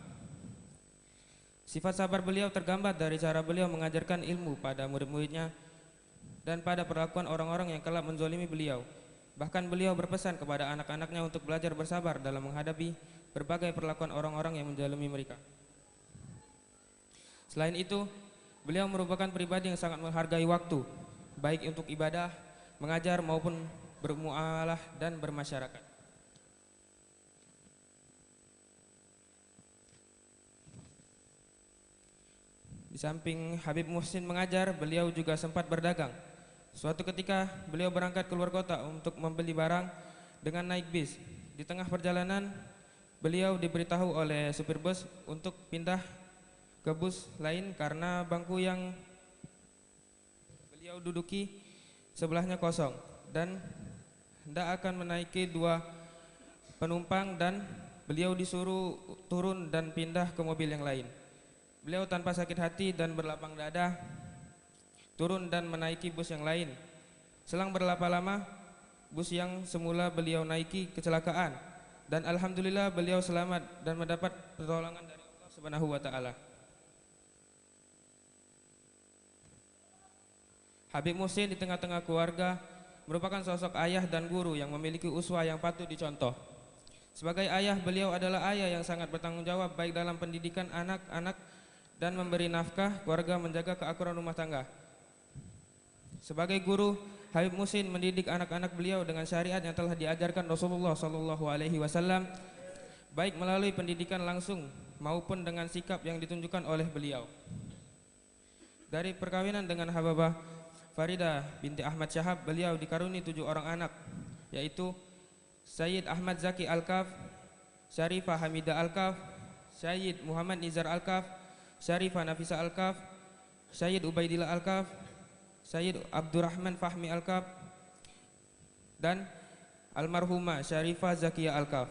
Sifat sabar beliau tergambar dari cara beliau mengajarkan ilmu pada murid-muridnya dan pada perlakuan orang-orang yang kelak menzalimi beliau. Bahkan beliau berpesan kepada anak-anaknya untuk belajar bersabar dalam menghadapi berbagai perlakuan orang-orang yang menzalimi mereka. Selain itu, beliau merupakan pribadi yang sangat menghargai waktu, baik untuk ibadah, mengajar, maupun bermuamalah dan bermasyarakat. Di samping Habib Muhsin mengajar, beliau juga sempat berdagang. Suatu ketika, beliau berangkat keluar kota untuk membeli barang dengan naik bis. Di tengah perjalanan, beliau diberitahu oleh supir bus untuk pindah ke bus lain karena bangku yang beliau duduki sebelahnya kosong dan hendak akan menaiki dua penumpang, dan beliau disuruh turun dan pindah ke mobil yang lain. Beliau tanpa sakit hati dan berlapang dada turun dan menaiki bus yang lain. Selang berapa lama, bus yang semula beliau naiki kecelakaan, dan alhamdulillah beliau selamat dan mendapat pertolongan dari Allah Subhanahu wa Ta'ala. Habib Muhsin di tengah-tengah keluarga merupakan sosok ayah dan guru yang memiliki uswah yang patut dicontoh. Sebagai ayah, beliau adalah ayah yang sangat bertanggung jawab, baik dalam pendidikan anak-anak dan memberi nafkah keluarga, menjaga keakraban rumah tangga. Sebagai guru, Habib Muhsin mendidik anak-anak beliau dengan syariat yang telah diajarkan Rasulullah sallallahu alaihi wasallam, baik melalui pendidikan langsung maupun dengan sikap yang ditunjukkan oleh beliau. Dari perkawinan dengan Hababah Faridah binti Ahmad Syahab, beliau dikaruni tujuh orang anak, yaitu Sayyid Ahmad Zaki Al-Kaf, Syarifah Hamidah Al-Kaf, Sayyid Muhammad Nizar Al-Kaf, Syarifah Nafisa Al-Kaf, Sayyid Ubaidillah Al-Kaf, Sayyid Abdurrahman Fahmi Al-Kaf, dan almarhumah Syarifah Zakia Al-Kaf.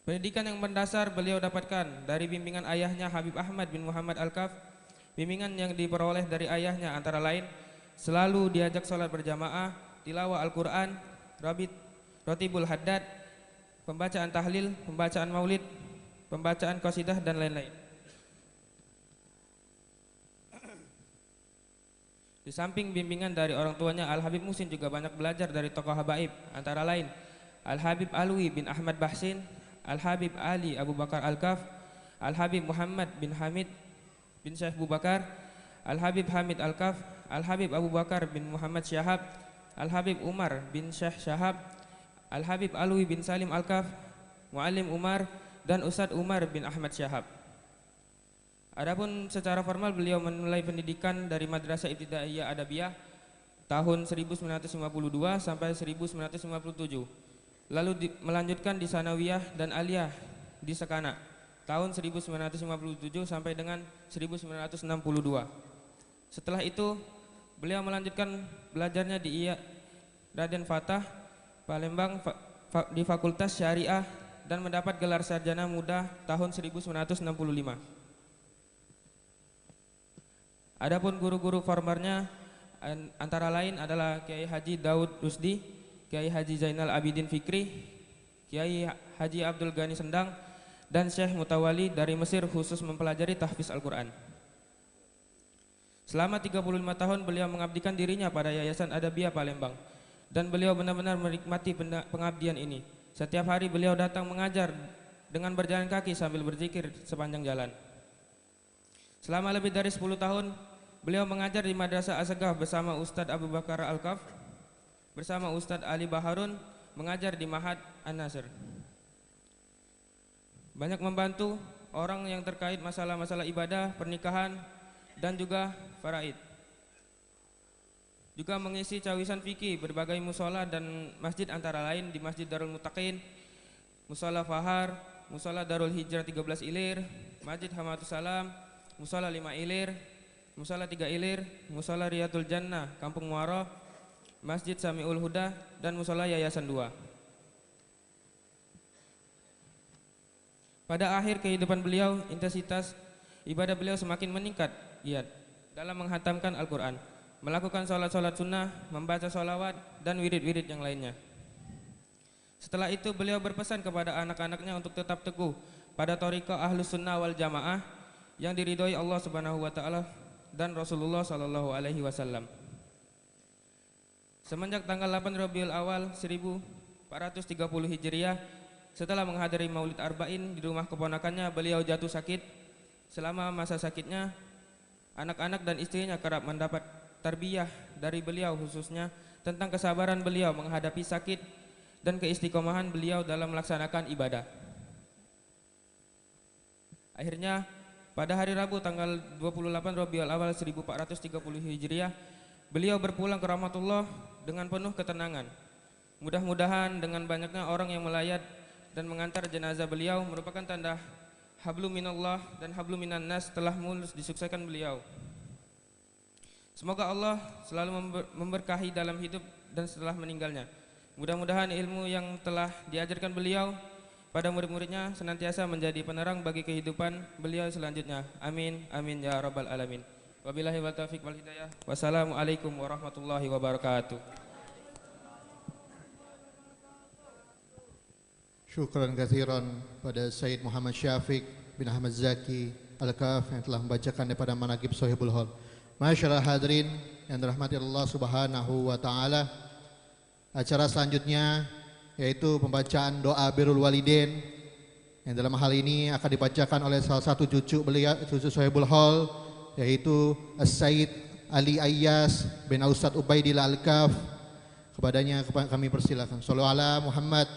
Pendidikan yang mendasar beliau dapatkan dari bimbingan ayahnya Habib Ahmad bin Muhammad Al-Kaf. Bimbingan yang diperoleh dari ayahnya antara lain selalu diajak sholat berjamaah, tilawah Al-Quran, rabit, rotibul haddad, pembacaan tahlil, pembacaan maulid, pembacaan qasidah, dan lain-lain. Di samping bimbingan dari orang tuanya, Al-Habib Muhsin juga banyak belajar dari tokoh habaib, antara lain Al-Habib Alwi bin Ahmad Bahsin, Al-Habib Ali Abu Bakar Al-Kaf, Al-Habib Muhammad bin Hamid bin Syekh Abu Bakar, Al-Habib Hamid Al-Kaf, Al-Habib Abu Bakar bin Muhammad Syahab, Al-Habib Umar bin Syekh Syahab, Al-Habib Alwi bin Salim Al-Kaf, Muallim Umar, dan Ustadz Umar bin Ahmad Syahab. Adapun secara formal, beliau memulai pendidikan dari Madrasah Ibtidaiyah Adabiyah tahun seribu sembilan ratus lima puluh dua sampai seribu sembilan ratus lima puluh tujuh, lalu di, melanjutkan di Sanawiyah dan Aliyah di Sekanak tahun seribu sembilan ratus lima puluh tujuh sampai dengan seribu sembilan ratus enam puluh dua. Setelah itu, beliau melanjutkan belajarnya di I A Raden Fatah, Palembang, fa- fa- di Fakultas Syariah, dan mendapat gelar sarjana muda tahun seribu sembilan ratus enam puluh lima. Adapun guru-guru formalnya an- antara lain adalah Kiai Haji Daud Rusdi, Kiai Haji Zainal Abidin Fikri, Kiai Haji Abdul Ghani Sendang, dan Syekh Mutawali dari Mesir, khusus mempelajari tahfiz Al-Quran. Selama tiga puluh lima tahun, beliau mengabdikan dirinya pada Yayasan Adabiyah Palembang, dan beliau benar-benar menikmati penda- pengabdian ini. Setiap hari beliau datang mengajar dengan berjalan kaki sambil berzikir sepanjang jalan. Selama lebih dari sepuluh tahun, beliau mengajar di Madrasah Asegaf bersama Ustadz Abu Bakar Al-Kaf, bersama Ustadz Ali Baharun, mengajar di Mahad An-Nasr. Banyak membantu orang yang terkait masalah-masalah ibadah, pernikahan, dan juga faraid. Juga mengisi cawisan fikih berbagai musola dan masjid, antara lain di Masjid Darul Muttaqin, Musola Fahar, Musola Darul Hijrah tiga belas Ilir, Masjid Hamatus Salam, Musola lima Ilir, Musola tiga Ilir, Musola Riyadul Jannah, Kampung Muaro, Masjid Samiul Huda, dan Musola Yayasan dua. Pada akhir kehidupan beliau, intensitas ibadah beliau semakin meningkat giat dalam menghatamkan Al-Quran, melakukan sholat-sholat sunnah, membaca sholawat, dan wirid-wirid yang lainnya. Setelah itu, beliau berpesan kepada anak-anaknya untuk tetap teguh pada thariqah Ahlus Sunnah wal Jamaah yang diridhoi Allah Subhanahu wa Ta'ala dan Rasulullah Sallallahu Alaihi Wasallam. Semenjak tanggal delapan Rabiul Awal seribu empat ratus tiga puluh Hijriah, setelah menghadiri Maulid Arba'in di rumah keponakannya, beliau jatuh sakit. Selama masa sakitnya, anak-anak dan istrinya kerap mendapat tarbiyah dari beliau, khususnya tentang kesabaran beliau menghadapi sakit dan keistiqomahan beliau dalam melaksanakan ibadah. Akhirnya, pada hari Rabu tanggal dua puluh delapan Rabiul Awal seribu empat ratus tiga puluh Hijriah, beliau berpulang ke rahmatullah dengan penuh ketenangan. Mudah-mudahan dengan banyaknya orang yang melayat dan mengantar jenazah beliau merupakan tanda hablum minallah dan hablum minannas telah mulus disukseskan beliau. Semoga Allah selalu member-, memberkahi dalam hidup dan setelah meninggalnya. Mudah-mudahan ilmu yang telah diajarkan beliau pada murid-muridnya senantiasa menjadi penerang bagi kehidupan beliau selanjutnya. Amin, amin, ya rabbal alamin. Wabillahi wal taufiq wal hidayah. Wassalamualaikum warahmatullahi wabarakatuh. Syukran kathiran pada Sayyid Muhammad Syafiq bin Ahmad Zaki Al-Kaf yang telah membacakan daripada Manaqib Sohibul Hol. Masyaallah hadirin yang dirahmati Allah Subhanahu wa Ta'ala, acara selanjutnya yaitu pembacaan doa Birrul Walidain yang dalam hal ini akan dibacakan oleh salah satu cucu beliau, cucu Sohibul Hol, yaitu As-Sayyid Ali Ayyas bin Ustadz Ubaidillah Al-Kaf. Kepadanya kepa-, kami persilakan. Sallu ala Muhammad.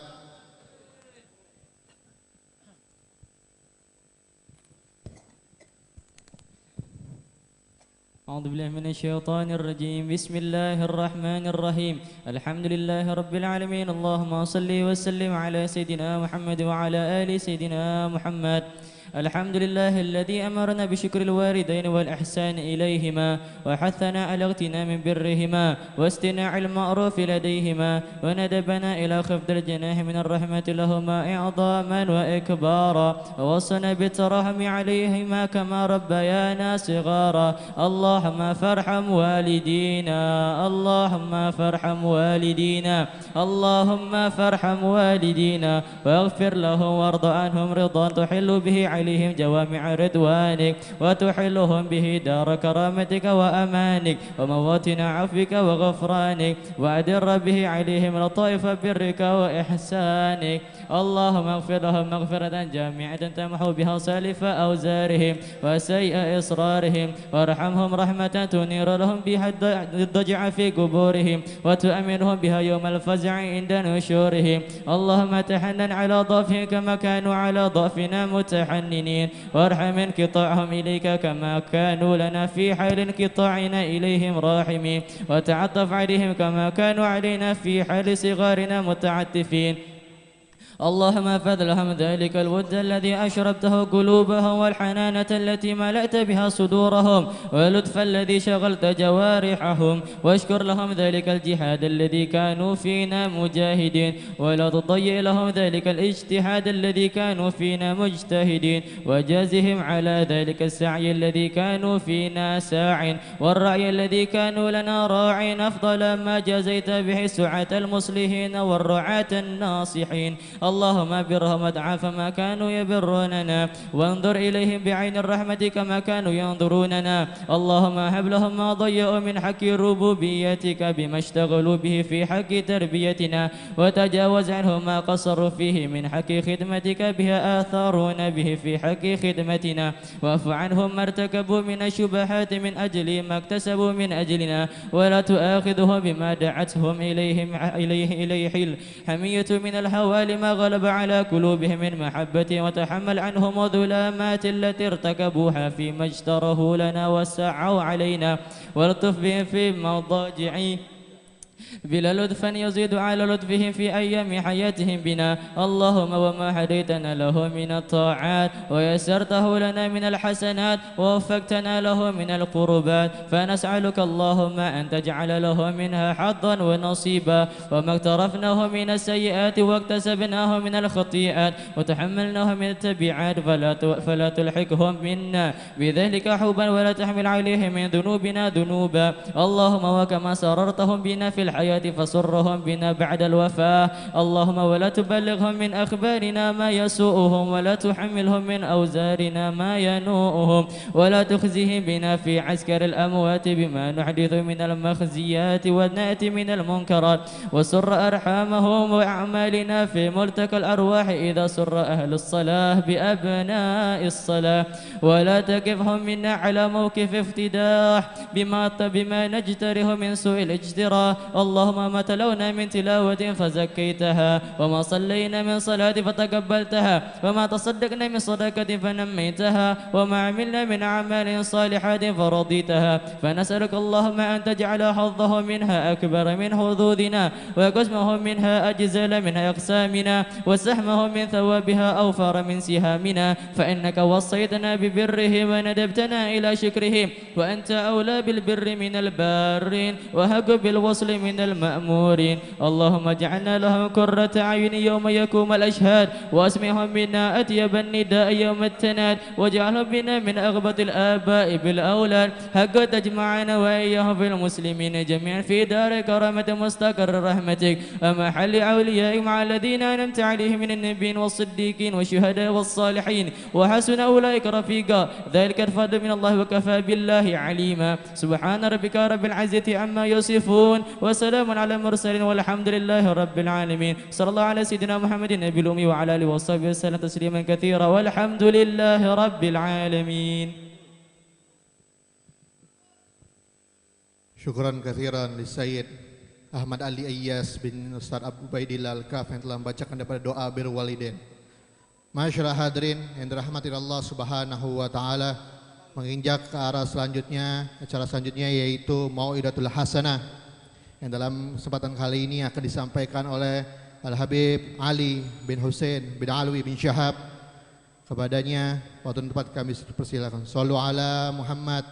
أعوذ بالله من الشيطان الرجيم. بسم الله الرحمن الرحيم. الحمد لله رب العالمين. اللهم صل وسلم على سيدنا محمد وعلى آل سيدنا محمد. الحمد لله الذي أمرنا بشكر الوالدين والإحسان إليهما، وحثنا على اغتنام برهما، واصطناع المعروف لديهما، وندبنا إلى خفض الجناح من الرحمة لهما إعظاما وإكبارا، ووصانا بالتراحم عليهما كما ربيانا صغارا. اللهم فارحم والدينا، اللهم فارحم والدينا، اللهم فارحم والدينا، واغفر لهم وارض عنهم رضا تحل به عليهم جوامع رضوانك، وتحلهم به دار كرامتك وأمانك، ومواطن عفوك وغفرانك، وأدر به عليهم لطائف برك وإحسانك. اللهم اغفر لهم مغفرة جامعة تمحو بها سالف أوزارهم وسيء إصرارهم، وارحمهم رحمة تنير لهم بها الض-، الضجع في قبورهم، وتؤمنهم بها يوم الفزع عند نشورهم. اللهم تحنن على ضعفهم كما كانوا على ضعفنا متحننين، وارحم انقطاعهم إليك كما كانوا لنا في حال انقطاعنا إليهم راحمين، وتعطف عليهم كما كانوا علينا في حال صغارنا متعطفين. اللهم احفظ لهم ذلك الود الذي أشربته قلوبهم، والحنانة التي ملأت بها صدورهم، واللطف الذي شغلت جوارحهم، واشكر لهم ذلك الجهاد الذي كانوا فينا مجاهدين، ولا تضيع لهم ذلك الاجتهاد الذي كانوا فينا مجتهدين، وجازهم على ذلك السعي الذي كانوا فينا ساعين، والرعي الذي كانوا لنا راعين أفضل ما جازيت به سعاة المصلحين والرعاة الناصحين. اللهم برهم اضعاف ما كانوا يبروننا، وانظر إليهم بعين الرحمة كما كانوا ينظروننا. اللهم هب لهم ما ضيعوا من حق ربوبيتك بما اشتغلوا به في حق تربيتنا، وتجاوز عنهم ما قصروا فيه من حق خدمتك بها آثرونا به في حق خدمتنا، واعف عنهم ما ارتكبوا من الشبهات من أجل ما اكتسبوا من أجلنا، ولا تؤاخذهم بما دعتهم إليهم، إليه، إليه الحمية من الهوى لما غلب على قلوبهم من محبته، وتحمل عنهم الظلمات التي ارتكبوها فيما اجترحوا لنا وسعوا علينا، والطف بهم في مضاجعهم بلا لطفا يزيد على لطفهم في أيام حياتهم بنا. اللهم وما هديتنا له من الطاعات ويسرته لنا من الحسنات ووفقتنا له من القربات، فنسألك اللهم أن تجعل له منها حظا ونصيبا، وما اقترفناه من السيئات واكتسبناه من الخطيئات وتحملناه من التبعات، فلا ت-، فلا تلحقهم منا بذلك حبا ولا تحمل عليهم من ذنوبنا ذنوبا. اللهم وكما سررتهم بنا في الحياة فسرهم بنا بعد الوفاة. اللهم ولا تبلغهم من أخبارنا ما يسوءهم ولا تحملهم من أوزارنا ما ينوءهم ولا تخزهم بنا في عسكر الأموات بما نحدث من المخزيات ونأتي من المنكرات وسر أرحامهم وأعمالنا في ملتقى الأرواح إذا سر أهل الصلاة بأبناء الصلاة، ولا تقفهم منا على موقف افتضاح بما، بما نجترح من سوء الاجتراح. اللهم ما تلونا من تلاوة فزكيتها، وما صلينا من صلاة فتقبلتها، وما تصدقنا من صدقة فنميتها، وما عملنا من أعمال صالحات فرضيتها، فنسألك اللهم أن تجعل حظه منها أكبر من حظوظنا، وقسمه منها أجزل من أقسامنا، وسهمه من ثوابها أوفر من سهامنا، فإنك وصيتنا ببره وندبتنا إلى شكره، وأنت أولى بالبر من البارين، وأحق بالوصل من المأمورين. اللهم اجعلنا لهم قرة أعين يوم يقوم الأشهاد، وأسمعهم منا أطيب النداء يوم التناد، واجعلهم منا من أغبط الآباء بالأولاد، حق تجمعنا وإياهم في المسلمين جميعا في دار كرامة مستقر رحمتك ومحل أوليائك مع الذين أنعمت عليهم من النبيين والصديقين والشهداء والصالحين وحسن أولئك رفيقا، ذلك الفضل من الله وكفى بالله عليما. سبحان ربك رب العزة عما يصفون، وسلام على المرسلين، والحمد لله رب العالمين. صلى الله على سيدنا محمد النبي الأمي وعلى آله وصحبه وسلم تسليما كثيرا، والحمد لله رب العالمين. Syukran kathiran li Sayyid Ahmad Ali Ayyas bin Ustaz Abu Ubaidillah Al-Kaf yang telah membacakan daripada doa birrul walidain. Masyarakat hadirin yang dirahmati Allah Subhanahu wa taala, menginjak ke arah selanjutnya, acara selanjutnya yaitu Mau'idatul Hasanah yang dalam kesempatan kali ini akan disampaikan oleh Al-Habib Ali bin Hussein bin Alwi bin Syahab. Kepadanya, waktu dan tempat kami persilakan. Sallu ala Muhammad.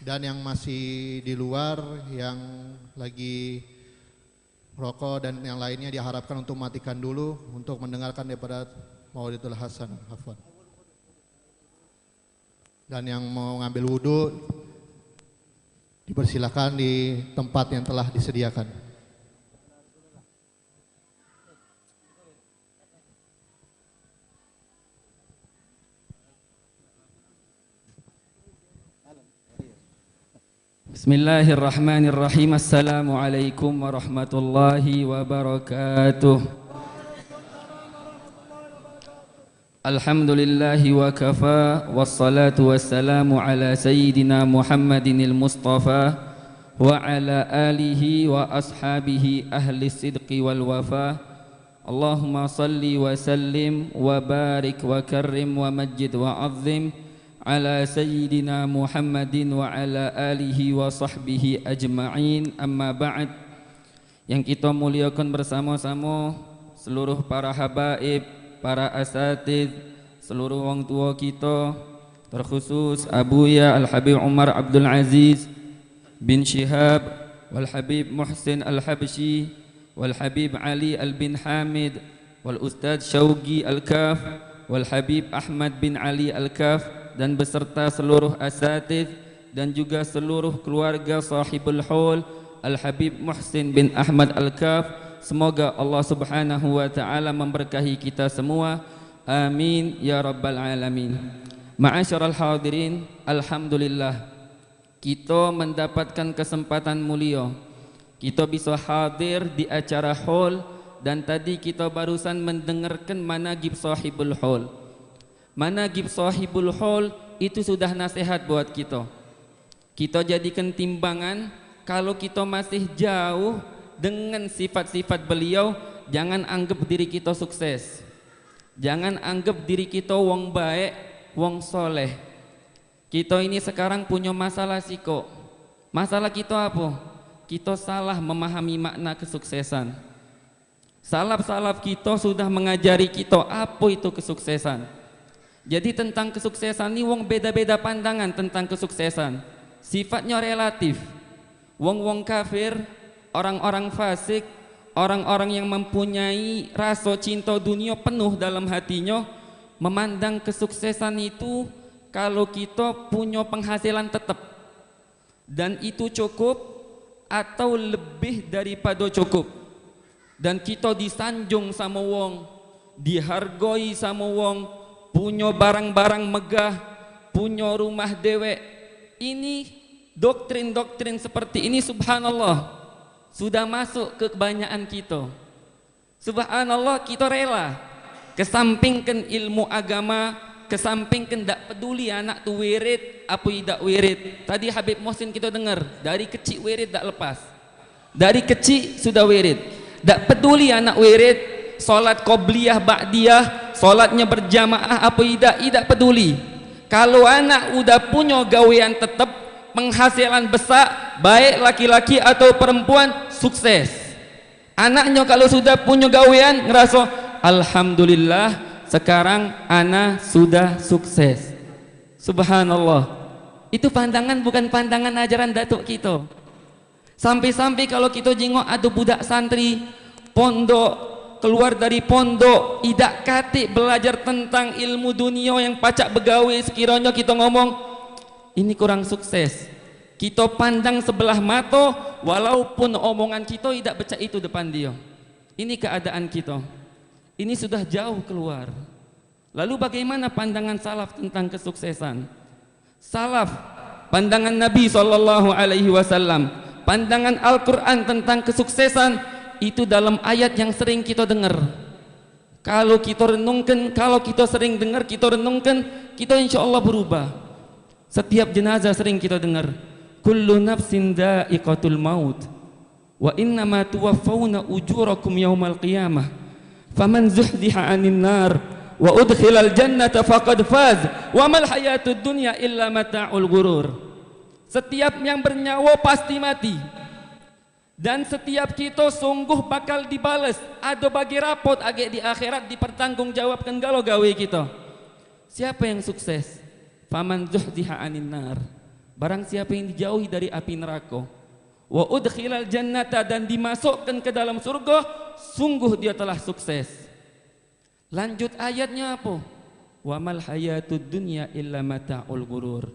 Dan yang masih di luar, yang lagi rokok dan yang lainnya, diharapkan untuk matikan dulu untuk mendengarkan daripada Mau'idatul Hasanah. Afwan. Dan yang mau ngambil wudhu, dipersilakan di tempat yang telah disediakan. Bismillahirrahmanirrahim. Assalamualaikum warahmatullahi wabarakatuh. Alhamdulillahi wa kafa, wassalatu wassalamu ala sayyidina Muhammadinil Mustafa wa ala alihi wa ashabihi ahli sidqi wal wafa. Allahumma salli wa sallim wa barik wa karrim wa majid wa azim ala sayyidina Muhammadin wa ala alihi wa sahbihi ajma'in, amma ba'd. Yang kita muliakan bersama-sama, seluruh para habaib, para asatid, seluruh wong tua kita, terkhusus Abuya Al-Habib Umar Abdul Aziz bin Syihab, wal Habib Muhsin Al-Habsyi, wal Habib Ali Al bin Hamid, wal Ustadz Syaugi Al-Kaf, wal Habib Ahmad bin Ali Al-Kaf, dan beserta seluruh asatidz dan juga seluruh keluarga sahibul haul Al-Habib Muhsin bin Ahmad Al-Kaf. Semoga Allah Subhanahu wa taala memberkahi kita semua. Amin ya rabbal alamin. Ma'asyiral hadirin, alhamdulillah. Kita mendapatkan kesempatan mulia. Kita bisa hadir di acara haul dan tadi kita barusan mendengarkan managib sahibul haul. Managib sahibul haul itu sudah nasihat buat kita. Kita jadikan timbangan, kalau kita masih jauh dengan sifat-sifat beliau, Jangan anggap diri kito sukses. Jangan anggap diri kito wong baek, wong soleh. Kito ini sekarang punyo masalah sikok. Masalah kito apo? Kito salah memahami makna kesuksesan. Salaf-salaf kito sudah mengajari kito apo itu kesuksesan. Jadi tentang kesuksesan ni wong beda-beda pandangan tentang kesuksesan. Sifatnyo relatif. Wong-wong kafir, orang-orang fasik, orang-orang yang mempunyai raso cinto dunio penuh dalam hatinyo, memandang kesuksesan itu kalu kito punyo penghasilan tetep. Dan itu cukup atau lebih daripado cukup. Dan kito disanjung samo wong, dihargoi samo wong, punyo barang-barang megah, punyo rumah dewek. Ini doktrin-doktrin seperti ini, subhanallah, sudah masuk ke kebanyakan kito. Subhanallah, kito rela kesampingkan ilmu agama, kesampingkan, dak peduli anak tu wirid apo idak wirid. Tadi Habib Muhsin kito dengar, dari kecik wirid dak lepas. Dari kecik sudah wirid. Dak peduli anak wirid, solat qobliyah, ba'diyah, solatnyo berjamaah apo idak, idak peduli. Kalu anak udah punyo gawean tetep, penghasilan besak, baik laki-laki atau perempuan, sukses. Anaknyo kalu sudah punyo gawean, ngeraso, "Alhamdulillah, sekarang ana sudah sukses." Subhanallah. Itu pandangan, bukan pandangan ajaran datuk kito. Sampai-sampai kalu kito jingok ado budak santri, pondok, keluar dari pondok, idak katik belajar tentang ilmu dunio yang pacak begawe, sekironyo kito ngomong, "Ini kurang sukses." Kito pandang sebelah mato, walaupun omongan kito idak becak itu depan dio. Ini keadaan kito. Ini sudah jauh keluar. Lalu bagaimana pandangan salaf tentang kesuksesan? Salaf, pandangan Nabi sallallahu alaihi wasallam, pandangan Al-Quran tentang kesuksesan itu dalam ayat yang sering kito dengar. Kalu kito renungkan, kalu kito sering dengar, kito renungkan, kito insya Allah berubah. Setiap jenazah sering kito dengar, "Kullu nafsin dha'iqatul maut." "Wa innama tuwaffawna ujurakum yaumal qiyamah. Faman zuhziha 'anin nar wa udkhilal jannata faqad faz. Wa mal hayatud dunya illa mata'ul ghurur." Setiap yang bernyawa pasti mati. Dan setiap kito sungguh bakal dibales. Ado bagi rapot agek di akhirat, dipertanggungjawabkan galo gawe kito. Siapa yang sukses? "Faman zuhziha 'anin nar." Barang siapa yang dijauhi dari api neraka. "Wa udkhilal jannata," dan dimasukkan ke dalam surga, sungguh dia telah sukses. Lanjut ayatnya apa? "Wa mal hayatud dunya illa mata'ul ghurur."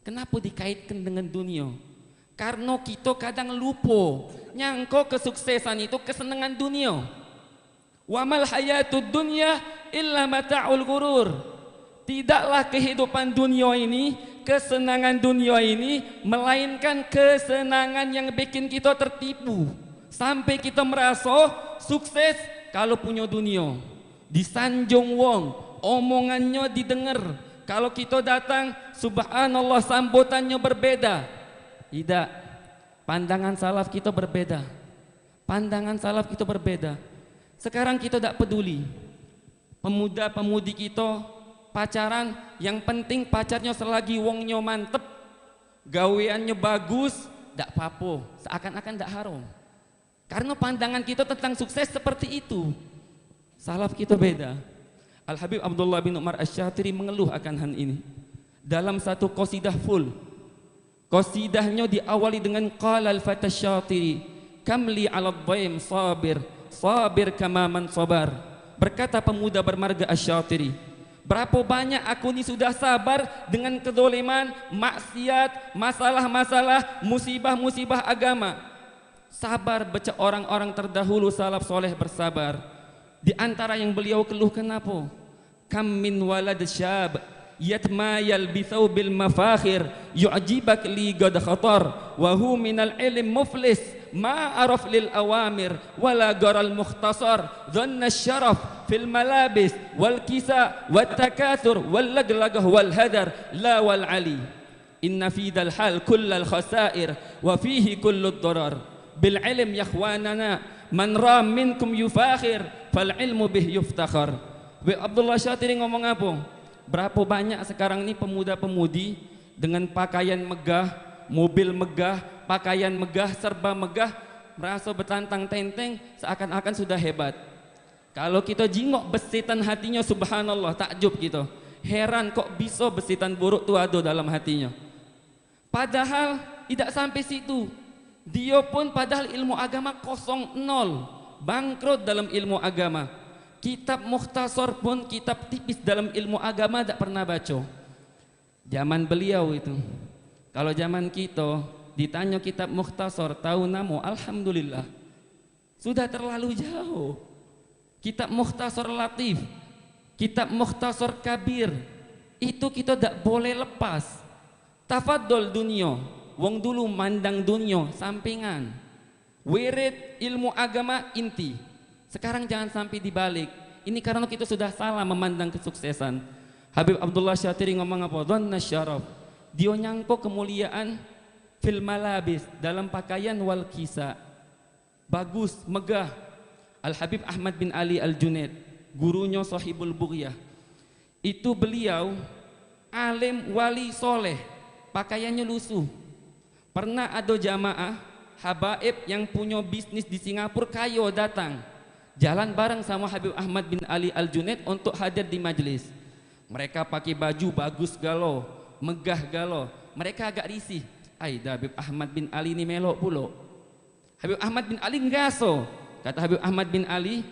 Kenapa dikaitkan dengan dunia? Karena kita kadang lupa nyangka kesuksesan itu kesenangan dunia. "Wa mal hayatud dunya illa mata'ul ghurur." Tidaklah kehidupan dunia ini, kesenangan dunia ini, melainkan kesenangan yang bikin kita tertipu. Sampai kita merasa sukses kalau punya dunia. Disanjung wong, omongannyo didengar. Kalau kita datang, subhanallah, sambutannya berbeda. Tidak. Pandangan salaf kita berbeda. Pandangan salaf kita berbeda. Sekarang kita dak peduli. Pemuda-pemudi kita pacaran, yang penting pacarnya selagi wongnyo mantep, gaweannyo bagus, dak papo, seakan-akan dak haram. Karena pandangan kita tentang sukses seperti itu. Salaf kita beda. Al Habib Abdullah bin Umar Asy-Syatiri mengeluh akan hal ini. Dalam satu qasidah full, qasidahnyo diawali dengan, "Qala al-fata Syatiri, kam li 'ala dhaim sabir, sabir kama man sabar." Berkata pemuda bermarga Asy-Syatiri, "Berapa banyak aku ni sudah sabar dengan kedoleman, maksiat, masalah-masalah, musibah-musibah agama." Sabar becak orang-orang terdahulu salaf soleh bersabar. Di antara yang beliau keluhkan apa? "Kam min walad syab yatmayal bi thaubil mafakhir, yu'jibak li qad khatar, wa hu minal ilm muflis, ma araf lil awamir, wala garal mukhtasar, dhanna syaraf fil malabis, wal kisa, wat takathur, wal laglagah, wal hadar, la wal ali. Inna fi dal hal kullal khasair, wa fihi kullud darar. Bil ilm yakhwanana, "Man ra minkum yufakhir, fal ilmu bih yuftakhar." Habib Abdullah Syatiri ngomong apa? Berapa banyak sekarang ni pemuda-pemudi dengan pakaian megah, mobil megah, pakaian megah, serba megah, merasa betantang tenteng, seakan-akan sudah hebat. Kalau kita jingok besitan hatinyo, subhanallah, takjub kita. Heran kok bisa besitan buruk tu ada dalam hatinyo. Padahal idak sampai situ. Dia pun padahal ilmu agama kosong, nol, bangkrut dalam ilmu agama. Kitab Mukhtasar pun, kitab tipis dalam ilmu agama, dak pernah baca. Zaman beliau itu. Kalau zaman kita, ditanyo kitab Mukhtasar, tahu namo, alhamdulillah. Sudah terlalu jauh. Kitab Mukhtasar Latif, kitab Mukhtasar Kabir, itu kita dak boleh lepas. Tafadol dunio, wong dulu mandang dunio sampingan. Wirid ilmu agama inti. Sekarang jangan sampai dibalik. Ini karena kita sudah salah memandang kesuksesan. Habib Abdullah Syatiri ngomong apa? Dhanna syaraf. Dia nyangko kemuliaan fil malabis, dalam pakaian, wal kisa. Bagus, megah. Al Habib Ahmad bin Ali Al Junaid, gurunyo Sahibul Bughyah, itu beliau alim, wali, soleh, pakaiannyo lusuh. Pernah ado jamaah habaib yang punyo bisnis di Singapura, kayo, datang jalan bareng samo Habib Ahmad bin Ali Al Junaid untuk hadir di majlis. Mereka pakai baju bagus galo, megah galo. Mereka agak risih. Ai, dah Habib Ahmad bin Ali ni melok pulo. Habib Ahmad bin Ali ngeraso. Kata Habib Ahmad bin Ali,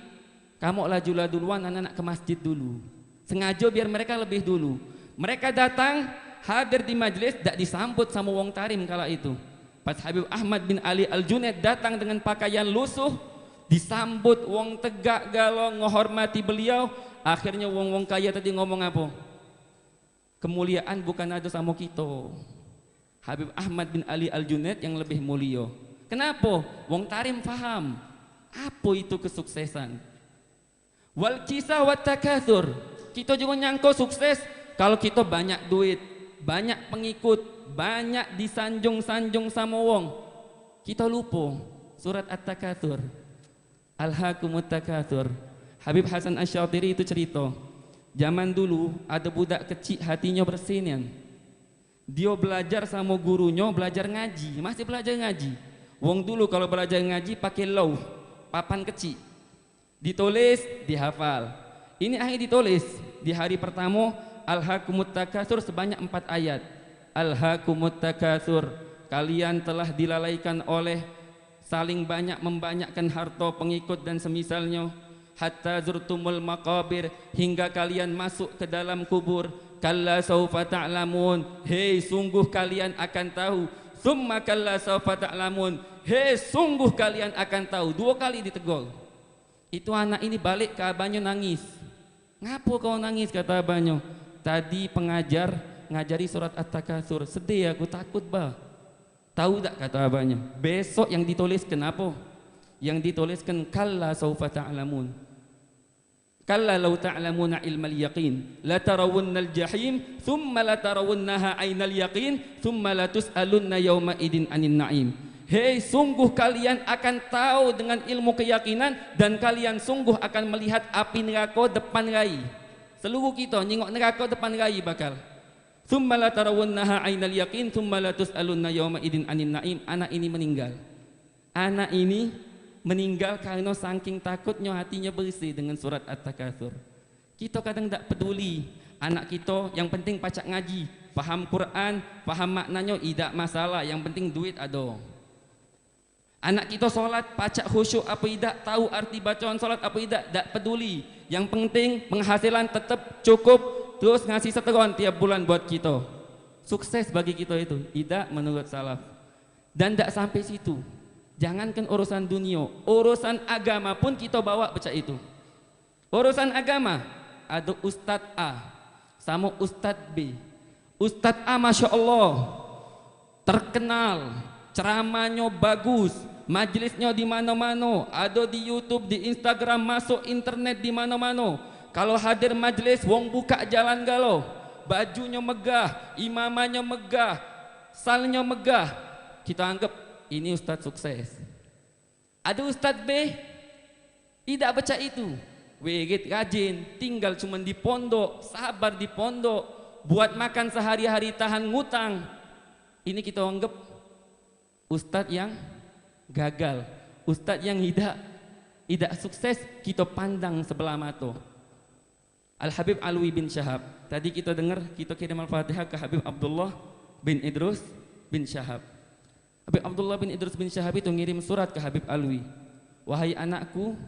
"Kamu laju lah duluan, anak nak ke masjid dulu." Sengaja biar mereka lebih dulu. Mereka datang, hadir di majlis, dak disambut sama wong Tarim kala itu. Pas Habib Ahmad bin Ali Al Junaid datang dengan pakaian lusuh, disambut wong tegak galo, ngehormati beliau. Akhirnya wong-wong kaya tadi ngomong apa? Kemuliaan bukan ado samo kito. Habib Ahmad bin Ali Al Junaid yang lebih mulio. Kenapo? Wong Tarim faham apo itu kesuksesan. Wal kisah wat takatsur. Kito jugo nyangko sukses kalau kito banyak duit, banyak pengikut, banyak disanjung-sanjung samo wong. Kito lupo surat At-Takatsur. Alhakumut takatsur. Habib Hasan Asy-Syatiri itu cerito, zaman dulu ado budak kecik, hatinyo bersih nian. Dio belajar samo gurunyo, belajar ngaji, masih belajar ngaji. Wong dulu kalu belajar ngaji pakai lauh, papan kecik. Ditulis, dihafal. Ini akhir ditulis. Di hari pertamo, Alhakumut Takatsur sebanyak empat ayat. Alhakumut Takatsur, kalian telah dilalaikan oleh saling banyak membanyakkan harta, pengikut dan semisalnyo. Hatta zurtumul maqabir, hingga kalian masuk ke dalam kubur. Kalla saufa ta'lamun, hei, sungguh kalian akan tahu. Summa kalla saufa ta'lamun, hei, sungguh kalian akan tahu. Duo kali ditegor. Itu anak ini balik ke abanyo nangis. "Ngapo kau nangis?" kata abanyo. "Tadi pengajar ngajari surat At-Takatsur. Sedih aku, takut, bah." "Tahu dak," kata abanyo, "besok yang ditoleskan apo?" "Yang ditoleskan, kalla saufa ta'lamun. Kalla lau ta'lamuna ilmal yaqin, latarawunnal jahim, thumma latarawunnaha ainal yaqin, thumma latus'alunna yauma idin anin na'im." Hei, sungguh kalian akan tahu dengan ilmu keyakinan, dan kalian sungguh akan melihat api neraka depan rai. Seluruh kita nyingok neraka depan rai bakal. Thumma latarawunnaha ainal yaqin, thumma latus'alunna yauma idin anin na'im. Anak ini meninggal. Anak ini meninggal karena saking takutnya hatinya bersih dengan surat At-Takatsur. Kita kadang dak peduli anak kita, yang penting pacak ngaji, paham Quran, paham maknanya, idak masalah, yang penting duit ada. Anak kita solat, pacak khusyuk apa idak, tahu arti bacaan solat apa idak, dak peduli. Yang penting penghasilan tetap cukup, terus ngasih setoran tiap bulan buat kita. Sukses bagi kita itu, idak menurut salaf. Dan dak sampai situ. Jangankan urusan dunia, urusan agama pun kita bawa pecak itu. Urusan agama, ada Ustadz A sama Ustadz B. Ustadz A, masya Allah, terkenal, ceramahnya bagus, majelisnya di mana-mana, ada di YouTube, di Instagram, masuk internet di mana-mana. Kalau hadir majelis, wong buka jalan galo, bajunya megah, imamahnya megah, salnya megah. Kita anggap ini ustadz sukses. Ada ustadz B, Idak becak itu. Wirid rajin, tinggal cuman di pondok, sabar di pondok, buat makan sehari-hari tahan ngutang. Ini kita anggap ustadz yang gagal, ustadz yang idak, idak sukses, kita pandang sebelah mata. Al Habib Alwi bin Syahab. Tadi kita dengar, kita kirim Al-Fatihah ke Habib Abdullah bin Idrus bin Syahab. Habib Abdullah bin Idrus bin Syahab itu ngirim surat ke Habib Alwi, "Wahai anakku,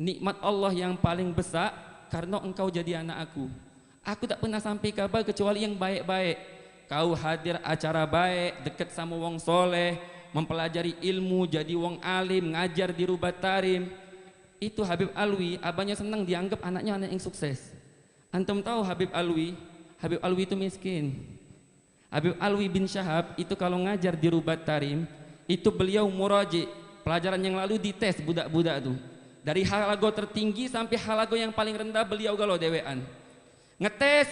nikmat Allah yang paling besar karena engkau jadi anak aku. Aku tak pernah sampai kabar kecuali yang baik-baik. Kau hadir acara baik, deket sama wong soleh, mempelajari ilmu, jadi wong alim, ngajar di Rubat Tarim." Itu Habib Alwi, abahnya senang dianggap anaknya anak yang sukses. Antum tahu Habib Alwi? Habib Alwi itu miskin. Habib Alwi bin Syahab itu kalau ngajar di Rubat Tarim, itu beliau muraji pelajaran yang lalu, dites budak-budak tu. Dari halago tertinggi sampai halago yang paling rendah beliau galo dewean. Ngetes.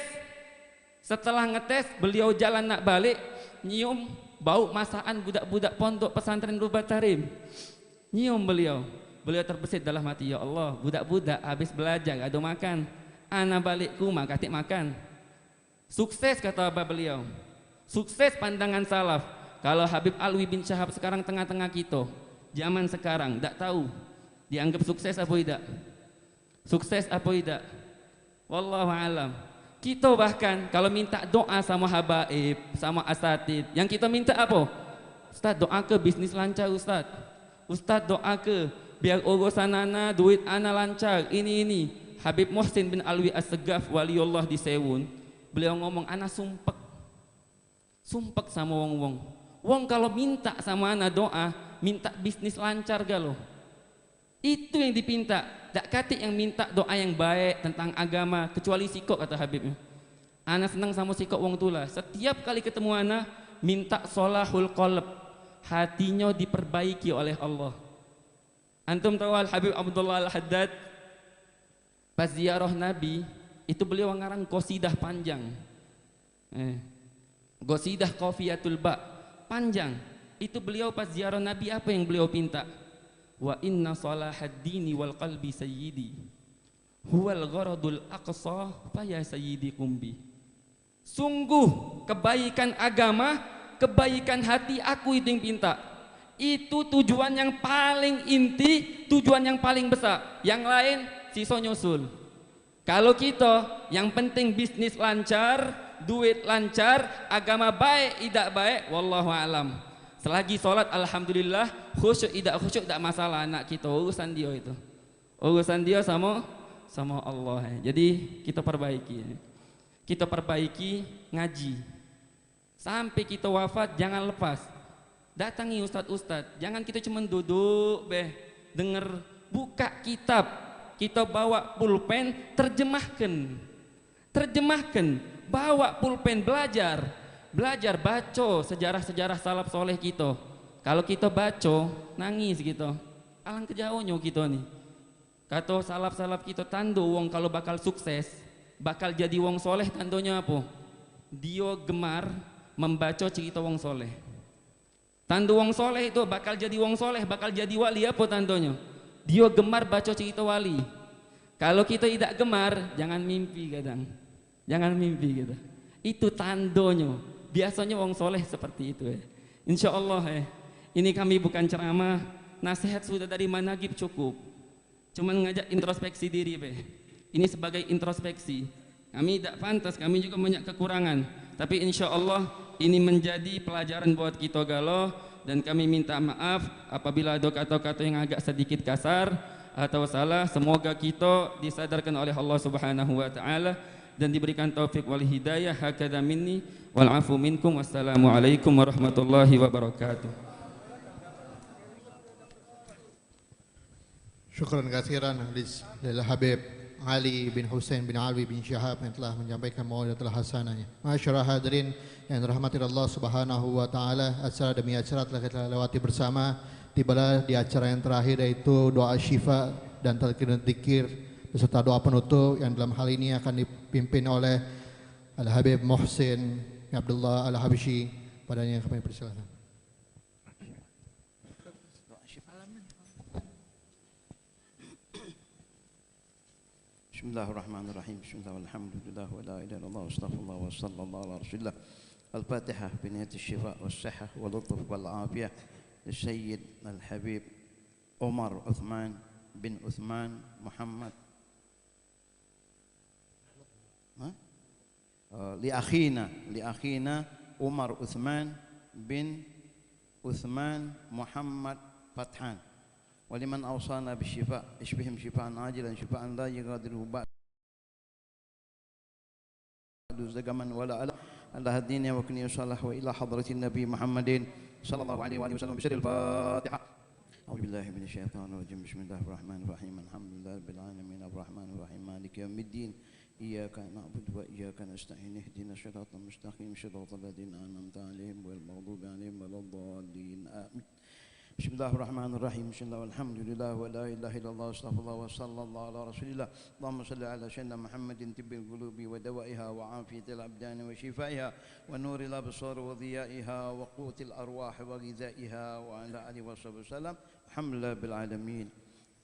Setelah ngetes, beliau jalan nak balik, nyium bau masakan budak-budak pondok pesantren Rubat Tarim. Nyium beliau. Beliau terbesit dalam hati, "Ya Allah, budak-budak habis belajar ado makan. Ana balik ke rumah katik makan." Sukses, kata abah beliau. Sukses pandangan salaf. Kalau Habib Alwi bin Syahab sekarang tengah-tengah kita, zaman sekarang, dak tahu dianggap sukses apa idak. Sukses apa idak? Wallahu alam. Kita bahkan kalau minta doa sama habaib, sama asatid, yang kita minta apa? "Ustaz, doa ke bisnis lancar, Ustaz. Ustaz, doa ke biar urusan ana, duit ana lancar, ini, ini." Habib Muhsin bin Alwi As-Segaf, waliullah di Sewun, beliau ngomong, "Ana sumpek. Sumpek sama wong-wong. Wong kalau minta sama ana doa, minta bisnis lancar galo." Itu yang dipinta. Dak katik yang minta doa yang baik tentang agama, kecuali sikok, kata Habib. Ana senang sama sikok wong tu lah. Setiap kali ketemu ana, minta solahul qalb. Hatinyo diperbaiki oleh Allah. Antum tahu Al Habib Abdullah Al Haddad? Pas ziarah Nabi, itu beliau ngarang qasidah panjang. Eh, qasidah qafiyatul ba, panjang. Itu beliau pas ziarah Nabi, apa yang beliau pinta? "Wa inna salahad dini wal qalbi sayyidi. Huwal gharadul aqsa fa ya sayyidi qumbi." Sungguh kebaikan agama, kebaikan hati aku itu yang pinta. Itu tujuan yang paling inti, tujuan yang paling besar. Yang lain siso nyusul. Kalau kita yang penting bisnis lancar, duit lancar, agama baik idak baik, wallahu alam. Selagi solat, alhamdulillah, khusyuk idak khusyuk dak masalah, anak kita urusan dia itu. Urusan dia sama sama Allah. Jadi kita perbaiki. Kita perbaiki ngaji. Sampai kita wafat, jangan lepas. Datangi ustad-ustad. Jangan kita cuma duduk beh, denger, buka kitab. Kita bawa pulpen, terjemahkan. Terjemahkan, bawa pulpen, belajar. Belajar baca sejarah-sejarah salaf soleh kita. Kalau kita baca, nangis kita. Alangkah jauhnyo kita ni. Kato salaf-salaf kito, tando wong kalu bakal sukses, bakal jadi wong soleh, tandonyo apo? Dio gemar membaco cerito wong soleh. Tando wong soleh itu bakal jadi wong soleh, bakal jadi wali, apo tandonyo? Dio gemar baco cerito wali. Kalu kito idak gemar, jangan mimpi kadang. Jangan mimpi gitu. Itu tandonyo. Biasonyo wong soleh seperti itu, eh. Insya Allah, eh. Ini kami bukan ceramah, nasihat sudah dari managib cukup. Cuman ngajak introspeksi diri be. Ini sebagai introspeksi. Kami dak pantas, kami juga banyak kekurangan. Tapi insya Allah ini menjadi pelajaran buat kita galo, dan kami minta maaf apabila ada kata-kata yang agak sedikit kasar atau salah. Semoga kita disadarkan oleh Allah Subhanahu wa taala dan diberikan taufik wal hidayah. Hakadha minni wal afu minkum. Wassalamualaikum warahmatullahi wabarakatuh. Syukran katsiran lil Habib Ali bin Husain bin Alwi bin Syahab yang telah menyampaikan mau'izatul hasanahnya. Masyarakat hadirin yang dirahmati Allah Subhanahu wa taala, acara demi acara telah kita lewati bersama. Tibalah di acara yang terakhir, yaitu doa syifa dan talqin dzikir beserta doa penutup yang dalam hal ini akan dipimpin oleh Al Habib Muhsin Abdullah Al Habsyi. Padanya kami persilakan. Bismillahirrahmanirrahim. Bismillah, walhamdulillah, wa la ilaha illallah, wa astaghfirullah, wa sallallahu ala rasulillah. Al-Fatihah, bi niyatil syifa was sihah wal lutuf wal afiyah. Li Sayyid Al-Habib Umar Uthman bin Uthman Muhammad. Ha? Eh, li akhina, li akhina Umar Uthman bin Uthman Muhammad Fathan. Wa liman awsana bis syifa, isbihim syifaan ajilan syifaan la yughadiru ba'dahu saqaman wala ala, ala hadini wa kini salah wa ila hadratin Nabi Muhammadin sallallahu alaihi wa alihi wasallam bi sirril Fatihah. A'udzu billahi minasy syaithanir rajim. Bismillahirrahmanirrahim. Alhamdulillahi rabbil alamin. Arrahmanir rahim. Maliki yaumiddin. Iyyaka na'budu wa iyyaka nasta'in. Ihdinas siratal mustaqim. Siratal ladzina an'amta 'alaihim ghairil maghdubi 'alaihim waladdallin. Amin. Bismillahirrahmanirrahim. Bismillah walhamdulillah wa la ilaha illallah, astaghfirullah wa sallallahu ala rasulillah. Allahumma salli ala sayyidina Muhammadin tibbil qulubi wa dawaiha wa afiyatil abdani wa shifaiha wa nuril absar wa dhiyaiha wa quwwatil arwah wa ghidhaiha wa ala alihi wa sahbihi wasallam. Alhamdulillah bil alamin.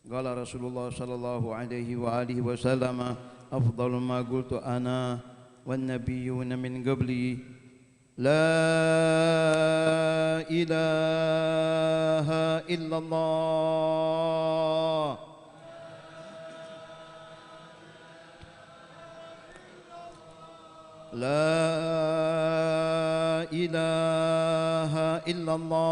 Qala Rasulullah sallallahu alaihi wa alihi wasallam, afdalu ma qultu ana wan nabiyyuna min qabli, la ilaha illallah. La ilaha illallah.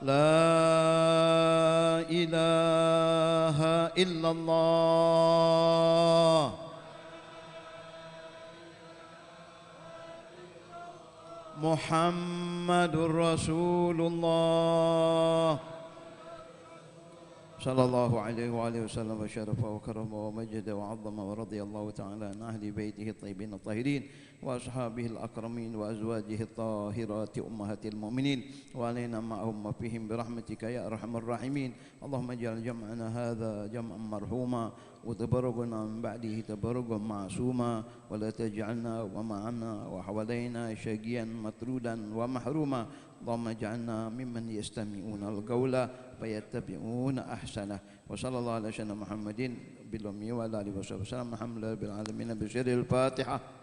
La ilaha illallah. Muhammadur Rasulullah. Sallallahu alaihi wa alihi wasallam wa syarafa wa karrama wa majjada wa 'azzama wa radiyallahu ta'ala an ahli baitihi at-tayyibin at-tahirin wa ashabihil akramin wa azwajihi at-tahirati ummahatil mu'minin wa alaina ma'ahum wa fihim bi rahmatika ya arhamar rahimin. Allahumma ij'al jam'ana hadza jam'an marhuma wa tafarruqana min ba'dihi tafarruqan ma'suma wa la taj'alna wa ma'ana wa hawalaina syaqiyan matrudan wa mahruma. Allahumma ij'alna mimman yastami'unal qawla fayattabi'una ahsanah. Wa sallallahu ala sayyidina Muhammadin bil ummi wa ala alihi wa sahbihi wasallam. Alhamdulillahi rabbil alamin. Bi sirril Fatihah.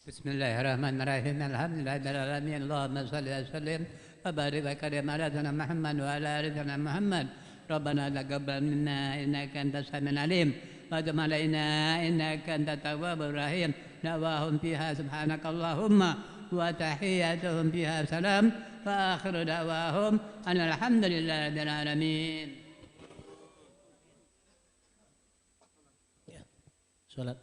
Bismillahirrahmanirrahim. Alhamdulillahirabbil alamin. Allahumma shalli wa sallim wa barik wa karim ala sayyidina Muhammad wa ala ali sayyidina Muhammad. Rabbana taqabbal minna innaka antas samiul alim wa tub alaina innaka antat tawwabur rahim. Da'wahum fiha subhanakallahumma wa tahiyyatuhum fiha salam wa akhiru da'wahum anil hamdulillahi rabbil alamin. Ya. Salat.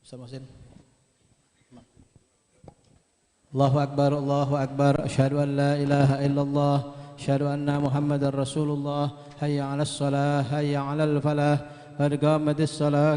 Ustaz Muhsin. Allahu Akbar, Allahu Akbar. Asyhadu an la ilaha illallah. Asyhadu anna Muhammadar Rasulullah. Hayya 'alas shalah, hayya 'alal falah. Qad qamatis shalah.